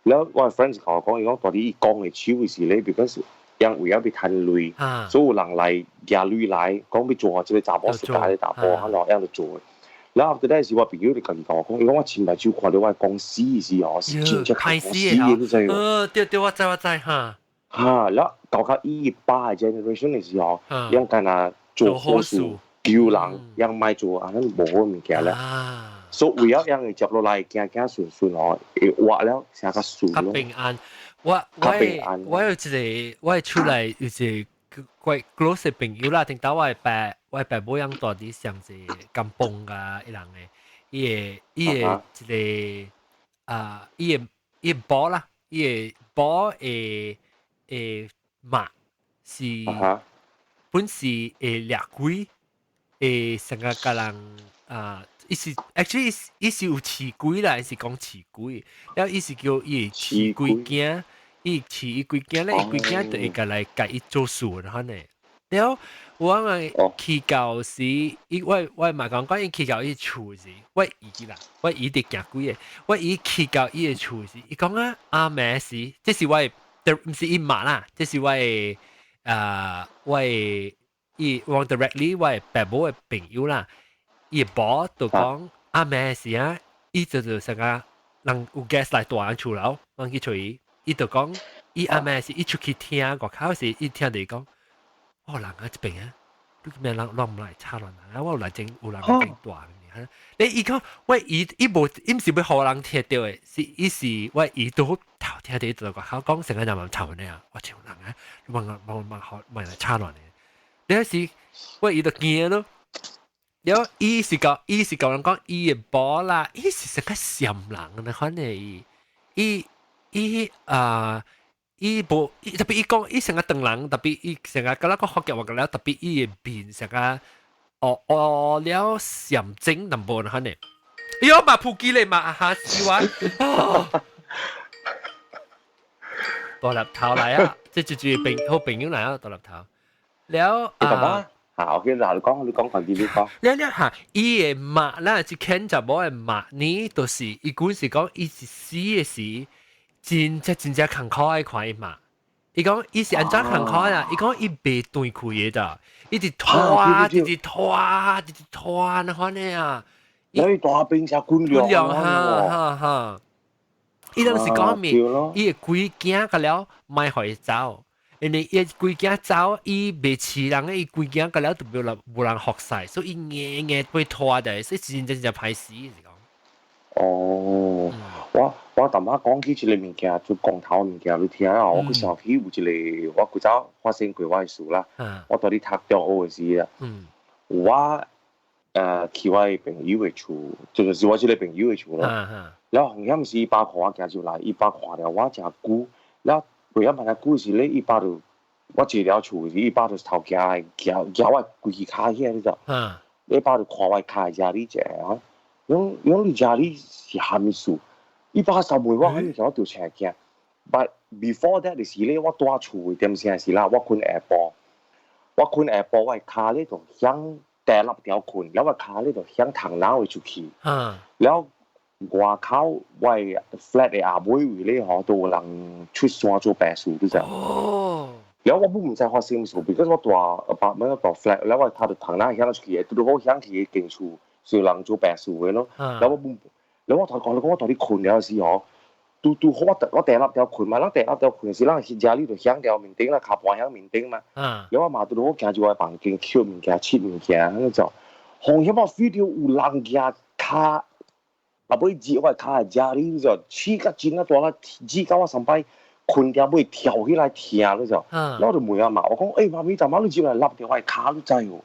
了我 friend 共我講，伊講到底伊講的手是咧，because 樣為了欲趁鐳，所以有人來舉鐳來講欲做予這个查某 suka 的查埔，按怎樣就做。然後 after that 時，我朋友就家己共我講，伊講我親目睭看著我公司時吼，是真正較死的，你知無？對對，我知我知哈。哈，了到較伊爸的 generation 的時候，樣干焦做好事救人，樣莫做按呢無好物件咧。所以為了樣會接落來，行行順順哦，會活了成較順咯。較平安。我我有一個，我出來有一個怪 close 的朋友啦，聽到我的爸母樣住佇上一個 kampung 啊，伊人的，伊的一個啊，伊的某啦，伊的某的媽是本是會掠鬼，會成個共人啊，伊是 actually 伊是有飼鬼啦，伊是講飼鬼，了伊是叫伊會飼鬼囝，伊飼伊規囝咧，伊規囝就會共來共伊做事然後呢，了我啊去到時，伊我嘛講講伊去到伊厝時，我姨啦，我姨佇行鬼的，我姨去到伊的厝時，伊講啊阿暝時，這是我的，毋是伊媽啦，這是我的啊，我的伊往 directly 我爸母嘅朋友啦，伊某就講阿咩事啊，伊就成個人有 guest 來大人厝樓，我去揣伊，伊就講伊阿咩是伊出去聽外口時，伊聽著講，哦人啊這邊啊，你咩人亂唔來吵亂啊，我有來整有人來整大。你伊講喂，伊伊無伊毋是欲予人聽著的，是伊是我伊都頭聽著伊就外口講成個人嘛吵呢啊，我像人啊，問問問學問來吵亂的。你是我伊就驚咯，了伊是講伊是共人講伊的某啦，伊是成個閃人的款的伊，伊伊啊。伊無，特別伊講伊成個唐人，特別伊成個敢若講福建話個了，特別伊的面成個。哦哦了閃精淡薄款的，哎喲嘛普吉咧嘛嚇死我！大粒頭來啊！這就是朋好朋友來啊！大粒頭了啊！嚇，OK，嗱，你講你講快啲，你講。了了嚇，伊的媽啦，這牽查某的媽呢，就是伊管是講伊是死的時，真正真正艱苦愛看伊媽。伊講伊是按怎艱苦啊？伊講伊袂斷氣的，一直拖，一直拖，一直拖，那款的啊！你大兵才軍糧，哈哈哈！伊當時講咩？伊的規囝個了，莫予伊走，因為伊規囝走，伊袂飼人，伊規囝個了就無人無人服侍，所以伊硬硬被拖的，所以真正真歹死是講。哦，我淡仔講起這個物件，就光頭物件，你聽啊！我閣想起有一個，我古早發生過我的事啦。我蹛咧讀中學的時啊，我去我的朋友的厝，就是我這個朋友的厝咯。了後險是伊爸看我行入來，伊爸看了我誠久，了過了慢久時咧，伊爸就我坐了厝時，伊爸就頭行來舉舉我規支跤起來，你知？伊爸就看我跤遮爾濟啊，講講你遮爾是蝦米事？伊爸就問我蝦米事，我就請驚。But before that 就是咧，我蹛厝的點聲是啦，我睏下晡，我睏下晡，我的跤咧就響第六條睏，了我跤咧就響窗口會出去。了外口我的 flat 的後尾位咧吼，都有人出山做白事，你知？哦。了我本毋知發生啥事，because 我蹛 apartment 我蹛 flat，了我跤就窗口響出去的，拄拄好響去間厝是有人做白事的咯。了我本，了我同講，你講我蹛咧睏了時吼，拄拄好我我第六條睏嘛，咱第六條睏時，咱遮裡就響著面頂啦，跤盤響面頂嘛。了我嘛拄拄好行入我的房間，抾物件、拭物件，彼種，風險我 feel 著有人舉跤，後尾舌我的跤的遮裡，就刺甲真啊大力，舌到我上擺睏掉尾跳起來疼，你知？了我就問阿媽，我講，欸，媽咪，昨晚你入來擸著我的跤，你知無？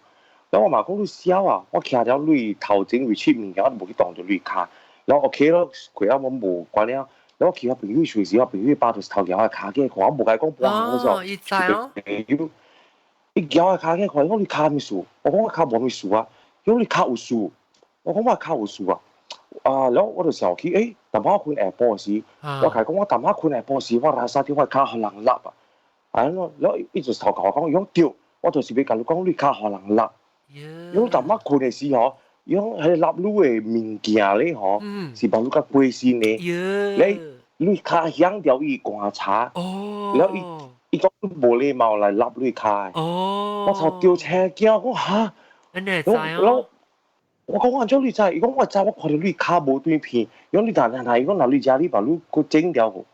了我媽講你痟啊，我徛了你頭前位拭物件，我就無去動著你跤。了 OK 咯，過後我無關了。了我去我朋友厝時，我朋友爸就是頭舉我的跤起來看，我無共伊講半項，哦，伊知哦。朋友，伊舉我的跤起來看，伊講你跤啥物事？我講我跤無啥物事啊。伊講你跤有事？我講我跤有事啊。啊，了我就想起，欸，淡仔我睏下晡時，我共伊講我淡仔睏下晡時，我拉薩著我跤予人擸啊。啊，了伊就頭共我講，伊講對，我就是欲共你講，你跤予人擸。伊講淡仔睏的時吼，伊講彼個擸你的物件咧吼，是幫你較過身的。你你跤響著伊棺材，了伊伊講無禮貌來擸你跤的。我頭著青驚，我哈，我我講按怎你知？伊講我知，我看著你跤無斷片。伊講你若若伊講若你遮你把你閣整掉無？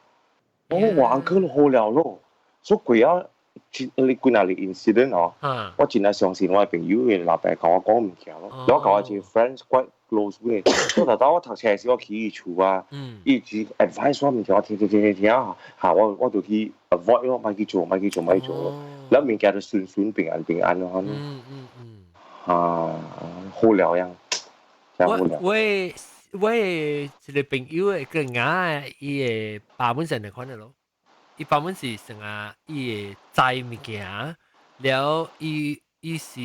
我講我 uncle 好了咯。所以過啊，你幾若年 incident 哦，我真係相信我的朋友的老爸共我講物件咯。我共我一個 friend quite close 嘅，我頭頭我讀冊時我去伊厝啊，伊只 advice 我物件，我聽聽聽聽聽啊，嚇我我就去 avoid 咯，莫去做，莫去做，莫去做咯。了物件就順順平安平安咯。啊，好了樣，真好了。我我一個朋友的個𨂾，伊的爸本身就款的咯。伊爸本是成啊，伊會知物件，了伊伊是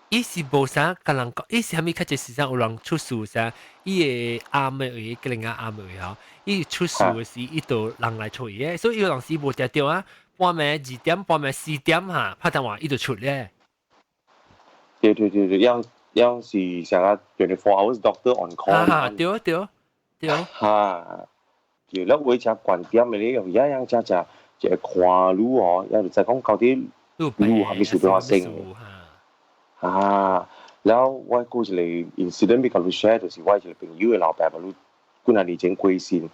伊是無啥共人講，伊是啥物較濟時陣有人出事啥，伊會暗的位，個人暗的位吼，伊出事的時，伊就人來揣伊的，所以有陣時無定著啊，半暝2點、半暝4點哈，拍電話伊就出咧。對對對對，樣樣是啥個 24 hours doctor on call。啊，對對對。哈，對，了有只觀點的咧，有一樣只只一個看路哦，也就知講到底路啥物事變發生的。啊，了我過一個 incident 欲共你 share，就是我一個朋友的老爸嘛，你幾若年前過身。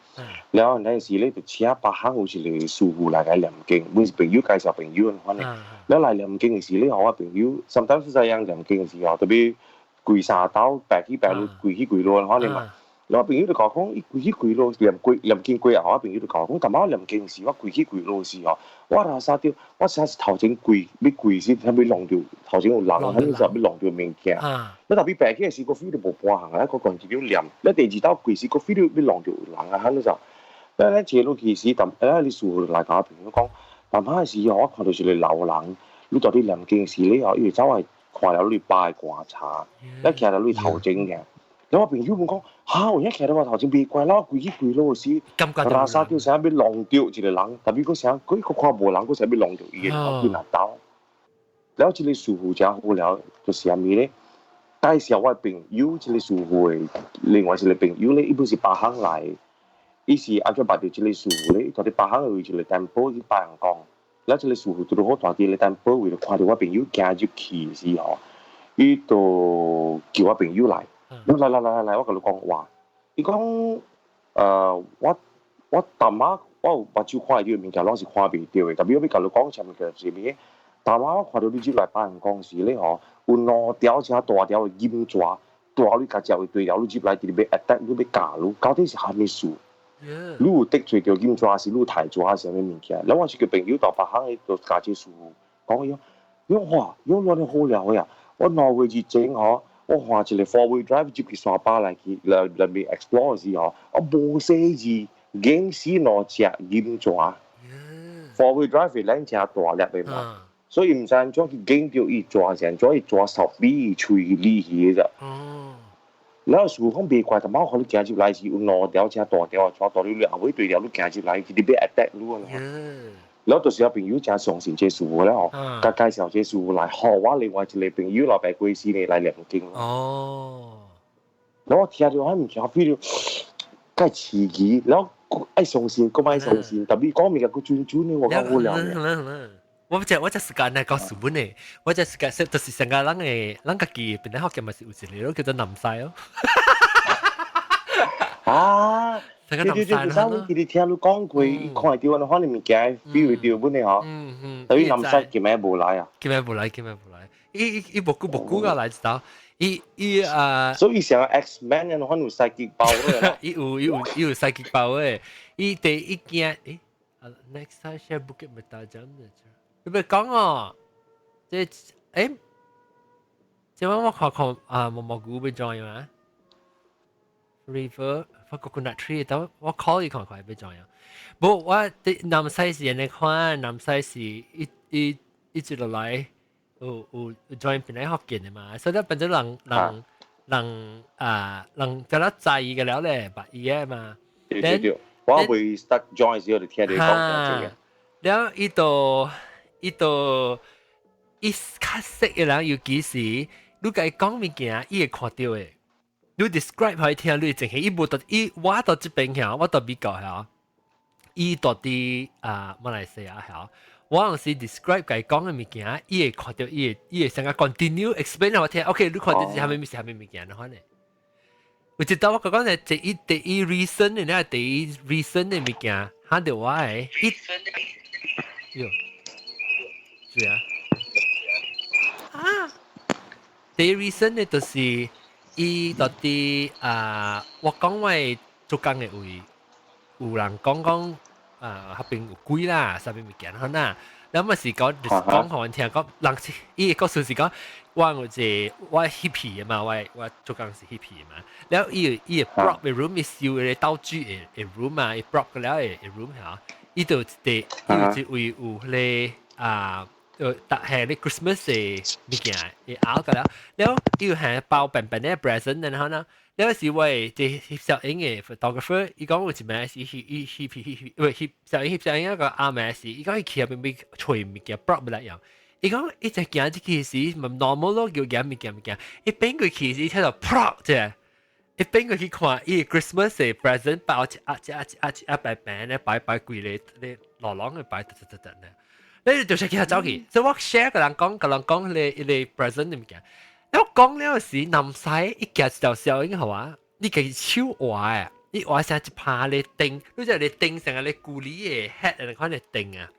了那時咧就請別行有一個師傅來共念經，阮是朋友介紹朋友款的。了來念經的時咧，我朋友，sometimes 是這樣念經的時候，特別跪三刀，白起白落，跪起跪落款的嘛。了我朋友就講講，伊跪起跪落念過念經過後，我朋友就講講，感覺我念經時，我跪起跪落時吼，我拉啥著，我啥是頭前跪，欲跪時，啥欲弄著頭前有人，啥物時欲弄著物件。你特別白起時，個 feel 就無半項啊，個講一了念。你第二道跪時，個 feel 欲弄著有人啊，啥物時候？咱咱坐落去時，但你師傅來共我朋友講，淡仔時吼，我看到一個老人，你蹛佇念經時咧吼，伊會走來看了你爸的棺材，你徛佇你頭前爾。然後我朋友問講，哈，有影徛佇我頭前袂怪，我跪起跪落時，拉薩叫啥欲弄著一個人，特別閣啥，佢閣看無人，閣啥欲弄著伊的頭幾若刀。了這個師傅誠好了，就是啥物咧？介紹我朋友，這個師傅的另外一個朋友咧，伊本是別行來，伊是按怎捌著這個師傅咧？伊蹛佇別行的位一個 temple 去拜人講，了這個師傅拄拄好蹛佇個 temple 位，就看著我朋友行入去時吼，伊就叫我朋友來。來來來來來，我共你講話。伊講，我淡仔我有目睭看會著的物件，攏是看袂著的。特別我欲共你講啥物件是物？淡仔我看著你入來拜人講時咧吼，有兩條誠大條的金蛇，大你共食會對條，你入來直直欲 attack，你欲咬你，到底是啥物事？你有得罪著金蛇，是你刣蛇還是啥物物件？了我一個朋友蹛別行的，就共這師傅講伊講，伊講哇，伊講亂好料的啊！我2個月之前吼，我換一個 four wheel drive 入去山巴來去來內面 explore 時吼，我無細字，驚死兩隻金蛇。four wheel drive 是兩隻大粒的嘛，所以毋知按怎去驚著伊蛇，是按怎伊蛇手臂喙利去的咋。然後師傅講袂怪，但我看你行入來是有兩條誠大條的蛇，大你後尾對條你行入來，佢哋欲 attack 你啊。然後就是有朋友誠相信這師傅了吼，共介紹這師傅來，予我另外一個朋友老爸過身的來念經。然後我聽著我物件 feel 到介刺激，然後愛相信，閣愛相信，特別講物件閣準準的，我講好了。我這時間來講書本的，我這時間就是成個人的，人家己本來學嘅嘛是有一個叫做南西哦。啊！對對對，對，記得聽你講過，伊看會著安尼款物件，feel 會著本的吼。等於南西今暝無來啊？今暝無來，今暝無來。伊伊伊無久無久個來一道，伊伊啊。所以像 X-Men 安款有 psychic power。伊有 psychic power 的，伊第一件誒，next time share Bukit Mertajam 的，你欲講哦，這誒，這晚我看看啊，毛毛菇欲 join 嘛？River 發 coconut tree，等我 call 伊看看欲 join 啊。無，我佇南西是按呢款，南西是一一一直落來有有 join 本來福建的嘛，所以變做人人人啊人就咧在意嘅了咧，捌伊個嘛。對對對，我未 start join 時，我就聽你講這個。了伊就伊就伊較識的人，尤其是你共伊講物件，伊會看著的。你 describe 予伊聽，你淨係伊無佇伊，我佇這邊遐，我佇美國遐，伊佇佇啊馬來西亞遐，我有時 describe 共伊講的物件，伊會看著，伊會成個 continue explain 予我聽。OK，你看著是啥物物是啥物物件，你看呢？有一道我講咧，第一 recent 的，那第一 recent 的物件，喊著我的，伊，喲，是啊，啊，第一 recent 的就是伊佇佇啊，我講我做工的位，有人講講啊，彼邊有鬼啦，啥物物件好呐。แล้ว嘛是講講予阮聽講，人伊個故事是講，我有一個我翕戲的嘛，我做工是翕戲的嘛。了伊伊 prop 的 room 伊收的道具的 room 嘛，伊 prop 了的 room 嚇，伊就一個伊有一位有彼個啊，逐係咧 Christmas 的物件，伊拗個了，了伊有係包笨笨的 present，然後呢，了是我這翕攝影的 photographer，伊講有一暝是翕伊翕翕翕，喂翕攝影翕攝影一個暗暝時，伊講伊去彼邊欲揣物件 prop 來用，伊講伊就行入去時，毋 normal 咯，叫行物件物件，伊變過去時聽到 prop 啫，伊變過去看，伊 Christmas 的 present 包一盒一盒一盒一盒白白咧，擺擺規個咧，落攏的擺得得得得咧。你就是叫走去，所以我 share 個人講，個人講你 present 嘅物件。我講了時，南西一夾一條小影好啊，你家己手畫啊，你畫成一拍咧燈，你知你燈成個咧舊年的 hat 那款的燈啊，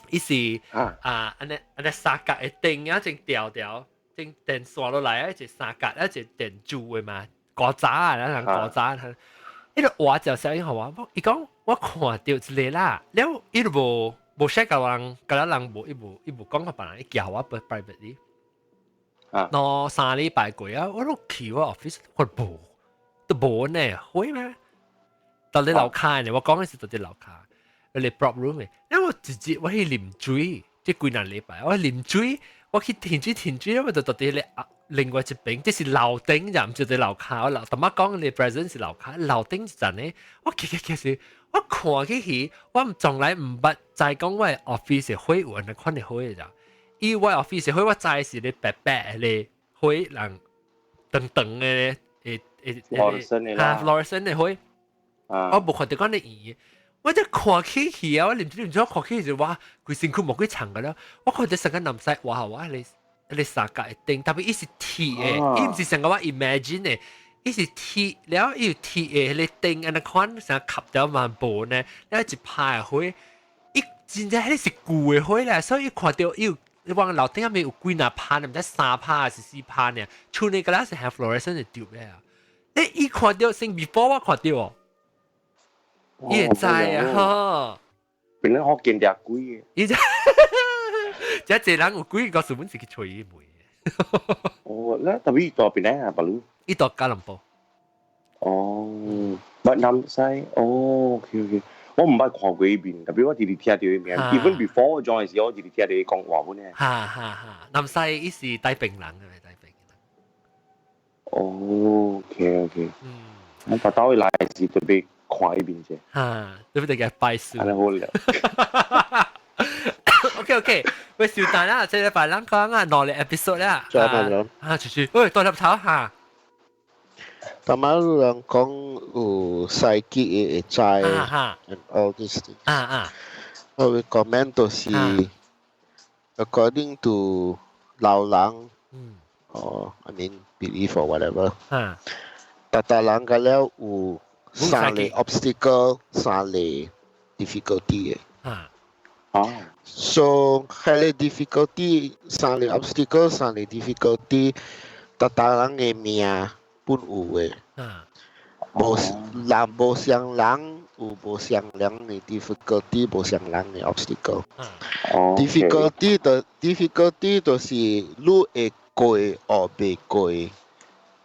伊是啊，按呢按呢三角的燈啊，正條條，正電線落來啊，一個三角，一個電柱的嘛，古早啊，咱人古早啊，伊就畫一條小影好啊，伊講我看到一個啦，了伊就無無 share 共人，共咱人無，伊無伊無講予別人，伊叫我 privately。兩三禮拜過啊，我都去我 office，我無，都無呢，會咩？到你樓跤呢，我講的是到佇樓跤，你 prop room 的，因為我直接我去啉水，這幾兩禮拜我啉水，我去停水停水，我就到佇咧另外一邊，這是樓頂就毋是佇樓跤，我樓，頭仔講你 present 是樓跤，樓頂一層呢，我其實其實我看起去，我從來毋捌知講我 office 的火有按呢款的火的咋。伊我 office 火，我知是咧白白的火，人長長的，會會會哈 fluorescent 的火，我無看著講咧圓，我這看起去啊，我啉水啉水看起就哇，規身軀無幾長個了，我看著成個南西，哇我彼個彼個三角的燈，特別伊是鐵的，伊毋是成個我 imagine 的，伊是鐵了伊有鐵的彼個燈，按呢款成個吸掉嘛無呢，了一拍的火，伊真正彼個是舊的火咧，所以伊看著伊有。你往樓頂下面有幾若拍，毋知三拍還是四拍呢？厝內個啦是含 fluorescent 的掉咧啊！欸，伊看到先 before 我看到哦，伊會知啊吼。變咗學見隻鬼嘅。伊就這濟人有鬼個是阮是去揣伊問。哦，咧特別到邊咧啊，白魯？伊到吉隆坡。哦，捌南西，哦，OK OK。我毋捌看過伊面，特別我直直聽著伊名。Even before 我 join 時，我直直聽著伊講話本咧。哈哈哈！南西伊是帶兵人嘅，帶兵人。哦，OK OK。嗯。我把到伊來時特別看伊面啫。哈，特別得共拜師。按呢好了。 OK OK，喂，小蛋啦，這禮拜咱講啊，兩個 episode 啦。再問咗。啊，徐徐，喂，大粒頭哈。頭仔有人講有psychic 的會知，and all this things。啊啊。我會 comment 就是 according to 老人，or I mean belief or whatever。逐逐人個了有三個 obstacle，三個 difficulty 的。哦。 So，彼個 difficulty，三個 obstacle，三個 difficulty，逐逐人的命本有的。無人無相人有無相人的 difficulty，無相人的 obstacle。Difficulty 就 difficulty 就是你會過或袂過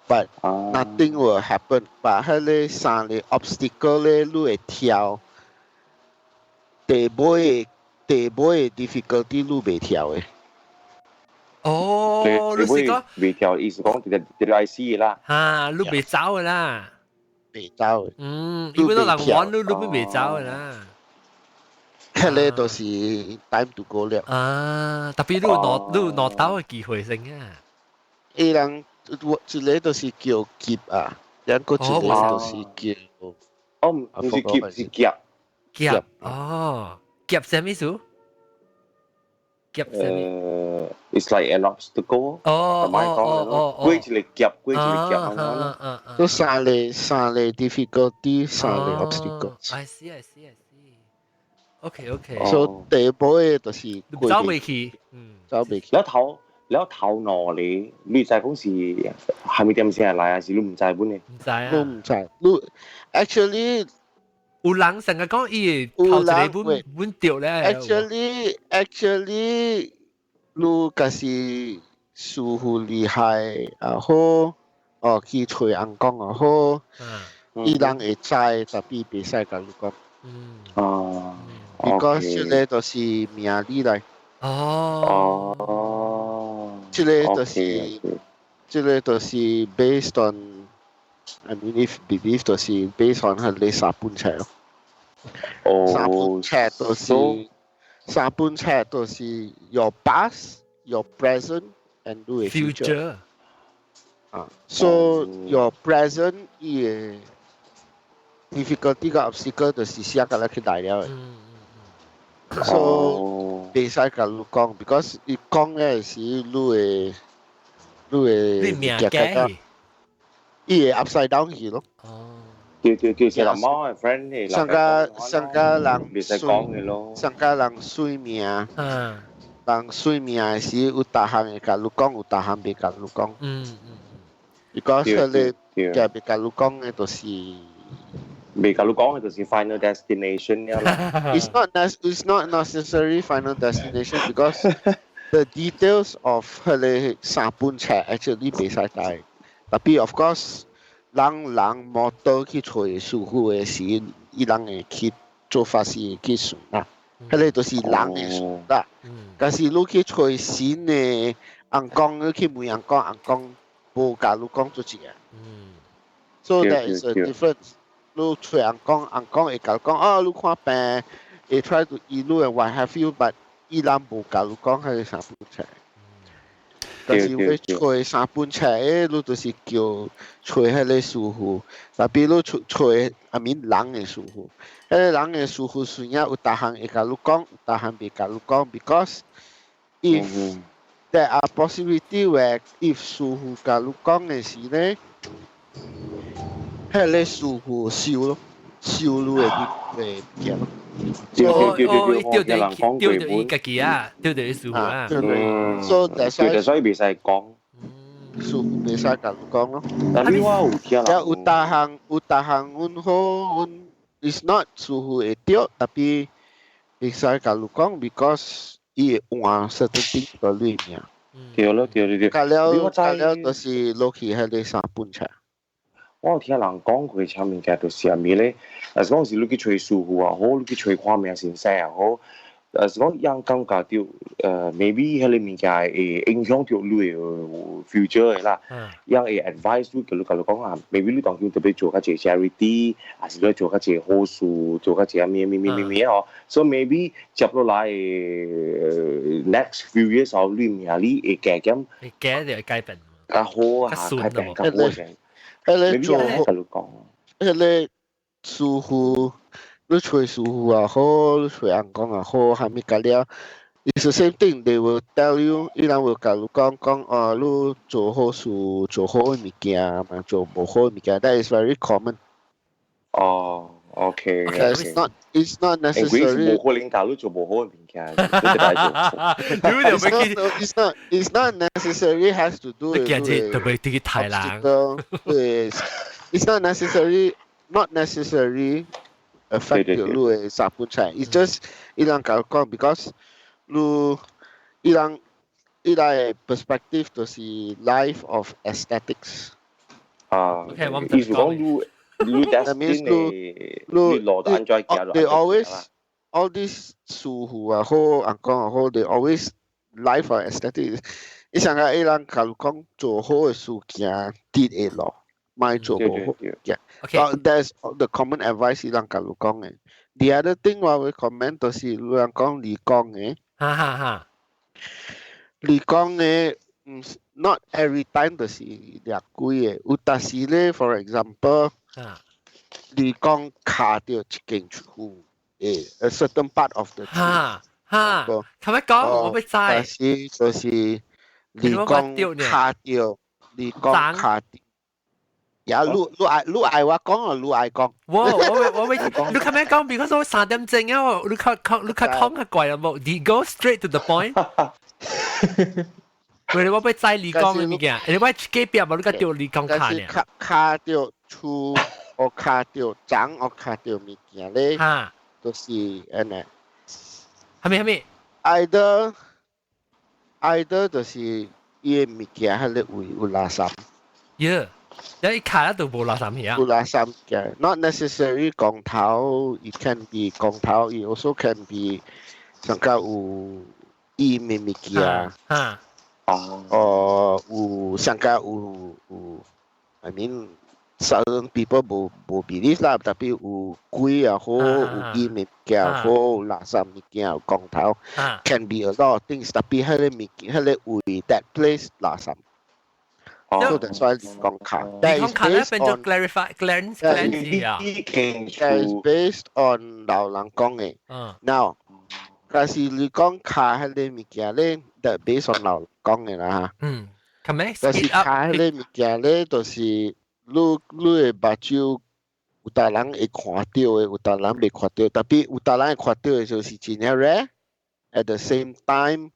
，but nothing will happen。but 彼個三個 obstacle 咧，你會跳。第尾第尾 difficulty 你袂跳的。哦，你是講袂跳，意思講直直來死啦。哈，你袂走的啦。袂走的。嗯，因為都人玩你，你都袂走的啦。彼個就是 time to go 了。啊，特別你有攞你有攞到的機會性啊。伊人我一個就是叫劫啊，兩個一個就是叫。哦，毋是劫，是劫。劫哦，劫啥物意思？夾啥物？ It's like an obstacle。哦哦哦哦，過一個夾，過一個夾咁樣。都三個三個 difficulty，三個 obstacle。 I see, I see, I see. OK, OK。所以第一步的就是走袂去，嗯，走袂去。了頭了頭腦咧，你知講是係咪點先來，還是你毋知本咧？毋知啊。你毋知，你 actually 有人成日講伊頭一個本本著咧。 Actually, actually，你假是師傅厲害也好，哦去揣翁公也好，伊人會知，tapi 袂使共你講。哦。 Because 這個就是命理來。哦。哦。這個就是，這個就是 based on，I mean if belief 就是 based on 彼個三本冊咯。三本冊就是三本冊就是 your past, your present and 你的 future。啊，so your present 伊的 difficulty 佮 obstacle 就是寫甲來去來了的。So 袂使共你講，because 伊講嘅時你會你命改，伊會 upside down 去咯。對對對，是啦，我 friend 嚟。上個上個人袂使講嘅咯。上個人算命，人算命嘅時有逐項會共你講，有逐項袂共你講。Because 佢哋嘅袂共你講嘅就是。袂共你講嘅就是 final destination 啦。 It's not necessary final destination because the details of 佢哋三本冊 actually 袂使帶。Tapi of course，人人摩托去揣師傅嘅時，伊人會去做法事去算啦。彼個就是人嘅算啦。但是你去揣神嘅尪公，你去問尪公，尪公無共你講做一個。So there is a difference。你揣尪公，尪公會共你講，哦，你看病，會 try to 醫你 and what have you，but 伊人無共你講彼個三本冊。但是欲揣三本冊的，你就是叫揣彼個師傅，tapi 你揣揣 I mean 人的師傅，彼個人的師傅雖然有逐項會共你講，有逐項袂共你講，because if there are possibility where if 師傅共你講的時咧，彼個師傅收咯，收你的物物件咯。對對對對，對對對對，伊家己啊，對對師傅啊。對對，所以對，所以袂使講。師傅袂使共你講咯。但係我有聽人。有逐項有逐項，阮好阮，is not 師傅會對，tapi 袂使共你講，because 伊會換 certain thing 在裏面。對咯對對對。加了加了，就是落去彼個三本冊。我有聽人講過，啥物件就是啥物咧？若是講是你去揣師傅也好，你去揣看命先生也好，若是講人感覺著，maybe 彼個物件會影響著你的 future 的啦。人會 advise 你，叫你共你講啊，maybe 你當今特別做較濟 charity，還是你做較濟好事，做較濟啥物物物物物哦。所以 maybe 接落來 next few years 後，你命裡會加減，會加就會改變，較好啊，改變較好先。彼個做好，彼個師傅，你揣師傅也好，你揣尪公也好，啥物甲了，It's the same thing. They will tell you，伊人會共你講講，哦，你做好事，做好的物件，嘛做無好的物件。That is very common. 哦，OK。 It's not necessary. 無可能教你做無好的物件，你得來做。 It's not necessary has to do with 特別啲太難。對，It's not necessary affect 到你的三本菜。It's just 伊人共你講，because 你伊人伊來 perspective 就是 life of aesthetics。啊，意思講你。你 destiny 你路就按怎行。 They always all these 師傅啊好，尪公啊好，they always life of aesthetics。伊上個伊人共你講做好的事行直的路，莫做無好嘅。That's the common advice 伊人共你講的。The other thing 我會 comment 就是有人講離講的。哈哈哈。離講的，唔 not every time 就是掠鬼的，有當時咧，for example。你講卡著一間厝，a certain part of the 厝。哈哈，頭一講我欲知。但是就是你講卡著，你講卡著。呀，你愛我講啊，你愛講。我我我你咁樣講，because 我3點鐘啊，你較講較怪啦，冇，你 go straight to the point。喂，我欲知你講的物件，你我隔壁無你較著你講卡呢？卡卡著厝，我卡著欉，我卡著物件咧，就是按呢。係咪係咪？Either 就是伊的物件彼个位有垃圾。耶！你卡得都無垃圾去啊？有垃圾嘅，not necessary 光頭，it can be 光頭，it also can be 上較有伊的物件。哦，有上較有，I mean certain people 無 believe 啦，tapi 有鬼也好，有伊物件好，有垃圾物件，有光頭，can be a lot of things，tapi 彼個物件，彼個位 that place 垃圾。So that's why 講卡。你講卡咧變做 clarify cleanse cleanse 啊。 That is based on 老人講的。Now，但是你講卡彼个物件咧，就比上老講的啦嚇。嗯，係咩？但是卡彼个物件咧，就是你的目睭有逐人會看著的，有逐人袂看著，特別有逐人會看著的，就是真正 rare。At the same time，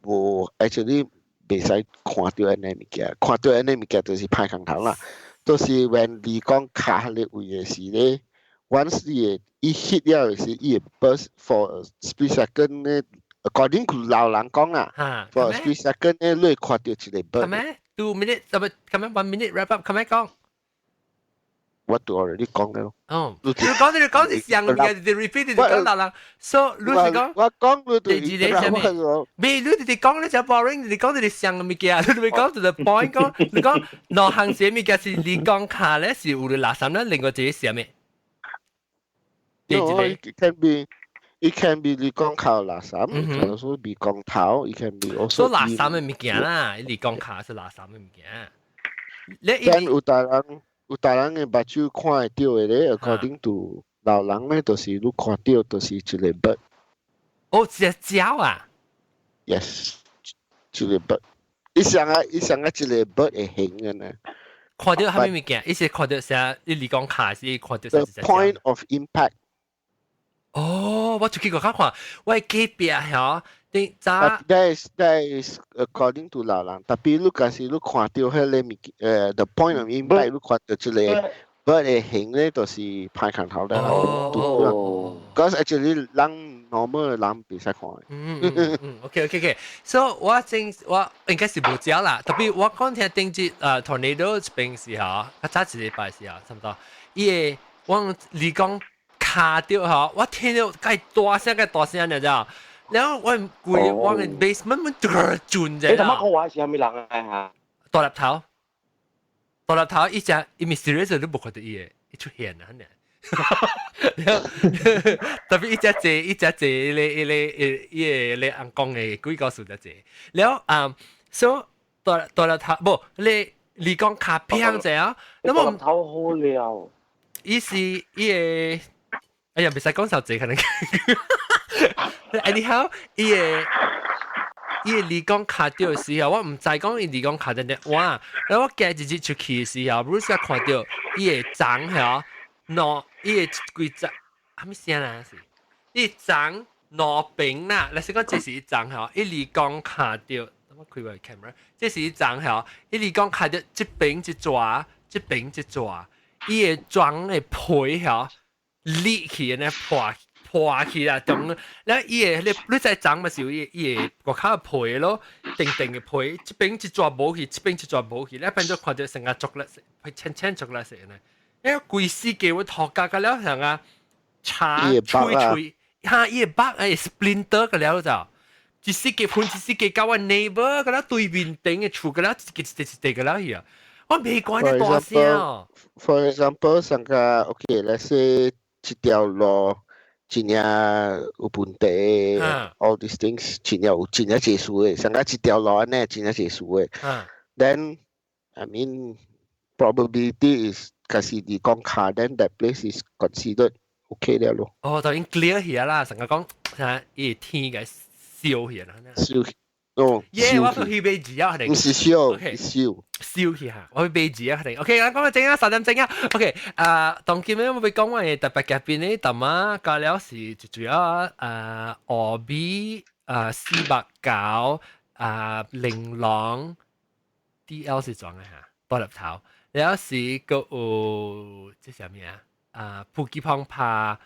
無 actually 袂使看著按呢物件，看著按呢物件就是歹空頭啦。就是 when 你講卡彼个位的時咧，once 你會伊 hit 了的時，伊會 burst for a split second 咧。According to 老人講啦，for a split second 咧，你會看著一個 bird。係咩？2 minute，係咪咁樣？ 1 minute wrap up，咁樣講。我都 already 講了。哦，你講你講是上嘅，你 repeat 你講老人。So 你是講，我講你第二個啥物？未，你直直講你就 boring，你講你上嘅物件，你未講 to the point 講，你講兩項寫物件是你講卡咧是有垃圾咧，另外一個是啥物？ No, it can be 你講靠垃圾，can also be 光頭，it can be also。所以垃圾嘅物件啦，你講卡是垃圾嘅物件。你但有大人有大人的目睭看會著的咧，according to 老人咧，就是你看著就是一個 bird。哦，隻鳥啊？Yes，一個 bird。伊上啊，伊上啊，一個 bird 會形的呢。看著啥物物件？伊是看著啥？你離講卡是看著啥？The point of impact。哦，我出去過較看，我隔壁嗬，你早。 That is according to 老人，特別你假使你看著彼个物件，the point of impact，你看著一個 bird 的形咧，就是歹空頭的啦。哦。 Because actually 人 normal 人袂使看。嗯嗯嗯，OK OK OK，so 我正我應該是無食啦，特別我講聽頂節tornado 這邊時候，較早一禮拜時候，差不多，伊個我你講卡著嗬，我聽著該大聲該大聲，你知道？然後我規我的 basement 門轉者。你頭先講話是啥物人啊？嚇？大粒頭，大粒頭，伊隻伊 mysterious 都無看著伊的，伊出現啊，呢。特別伊隻坐，伊隻坐，伊個伊個伊個咧翁講的鬼故事隻坐。了啊，所以大大粒頭，無你你講卡片者啊？那麼頭好了。伊是伊個，哎呀，袂使講少濟可能。Anyhow，伊個離港卡著的時候，我毋知講伊離港卡著咧，哇！然後我行一日出去的時候，Bruce 看著伊個鬃嚇，兩伊個規隻，啥物聲啊？是，伊鬃兩邊啦，若是講這是伊鬃吼，伊離港卡著，我開我 camera，這是伊鬃吼，伊離港卡著這邊一逝，這邊一逝，伊個鬃的皮吼，裂去按呢破。破去啦，中，了伊個你知鬃嘛是有伊伊個外口皮咯，定定的皮，這邊一逝無去，這邊一逝無去，你變做看著成個巧克力色，淺淺巧克力色呢。因為規世界我塗甲個了像啊，茶脆脆，哈，伊個肉會 splinter 個了就，一世界分一世界甲我 neighbor 個了對面頂的厝個了，一個一個一個個了去啊，我未慣咧大聲哦。 For example，上個 OK，let's say 一條路。真正有問題，all these things 真正有真正濟事的，上個一條路按呢真正濟事的。Then I mean probability is 假是你講卡，then that place is considered okay 了咯。哦，就已經 clear 起啦，成個講啥伊天嘅燒起啦。燒，哦。耶！我去買字啊，肯定。毋是燒，燒。燒起下，我去買字啊，肯定。OK，我講個正啊，10點鐘啊。OK，啊，當今日我會講我嘅特別嘉賓咧，大媽加了是最主要啊，鵝尾啊，489啊，玲瑯 DL 是裝嘅嚇，大粒頭。了是個有這啥物啊？啊，普吉旁帕，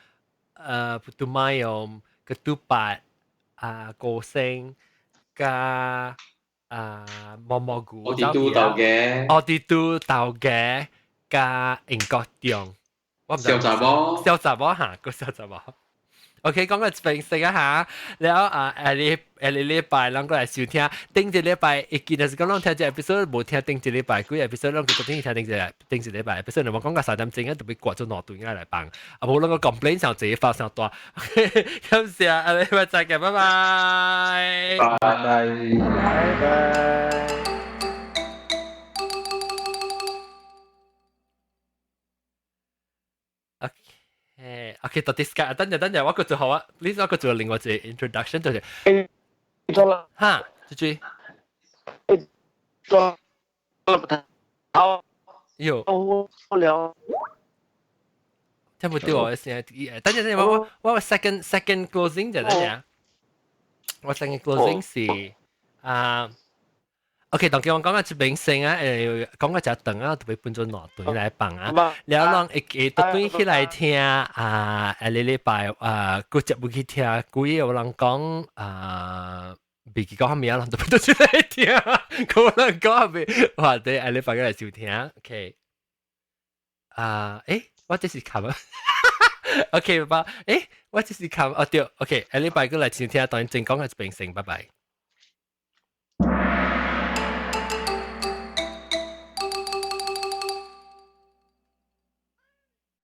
普杜麥用個杜八啊，歌星加啊毛毛菇，我哋都豆嘅，我哋都豆嘅加英國中，我唔知。小雜波，小雜波嚇，個小雜波。OK，講個分析一下，然後啊，下禮下禮禮拜，咱過來收聽。頂一禮拜，會記得是講攏聽這 episode，無聽頂一禮拜，幾 episode 攏昨天聽頂一禮拜 episode，我講到3點鐘啊，特別掛咗兩頓來放，啊無攏個 complain 上濟發上大。感謝，下禮拜再見，拜拜。拜拜。拜拜。 OK， OK，到 discuss，等陣等陣，我個做好啊，呢我個做另外一個 introduction 就是，咗啦，哈，豬豬，咗啦，好，喲，我了。聽唔到我先，等陣等陣，我 second closing 就等陣，我 second closing 是啊。OK，當叫我講下這邊先啊，講個只等啊，特別分做兩段來放啊，然後人會記得轉起來聽啊，下禮拜啊，閣接入去聽，幾有人講啊，袂記講啥物啊，人特別都出來聽，可能講未，哇，對，下禮拜閣來收聽，OK，啊，我這是冚啊，OK 吧，我這是冚，哦對，OK，下禮拜閣來收聽，當然正講嘅這邊先，拜拜。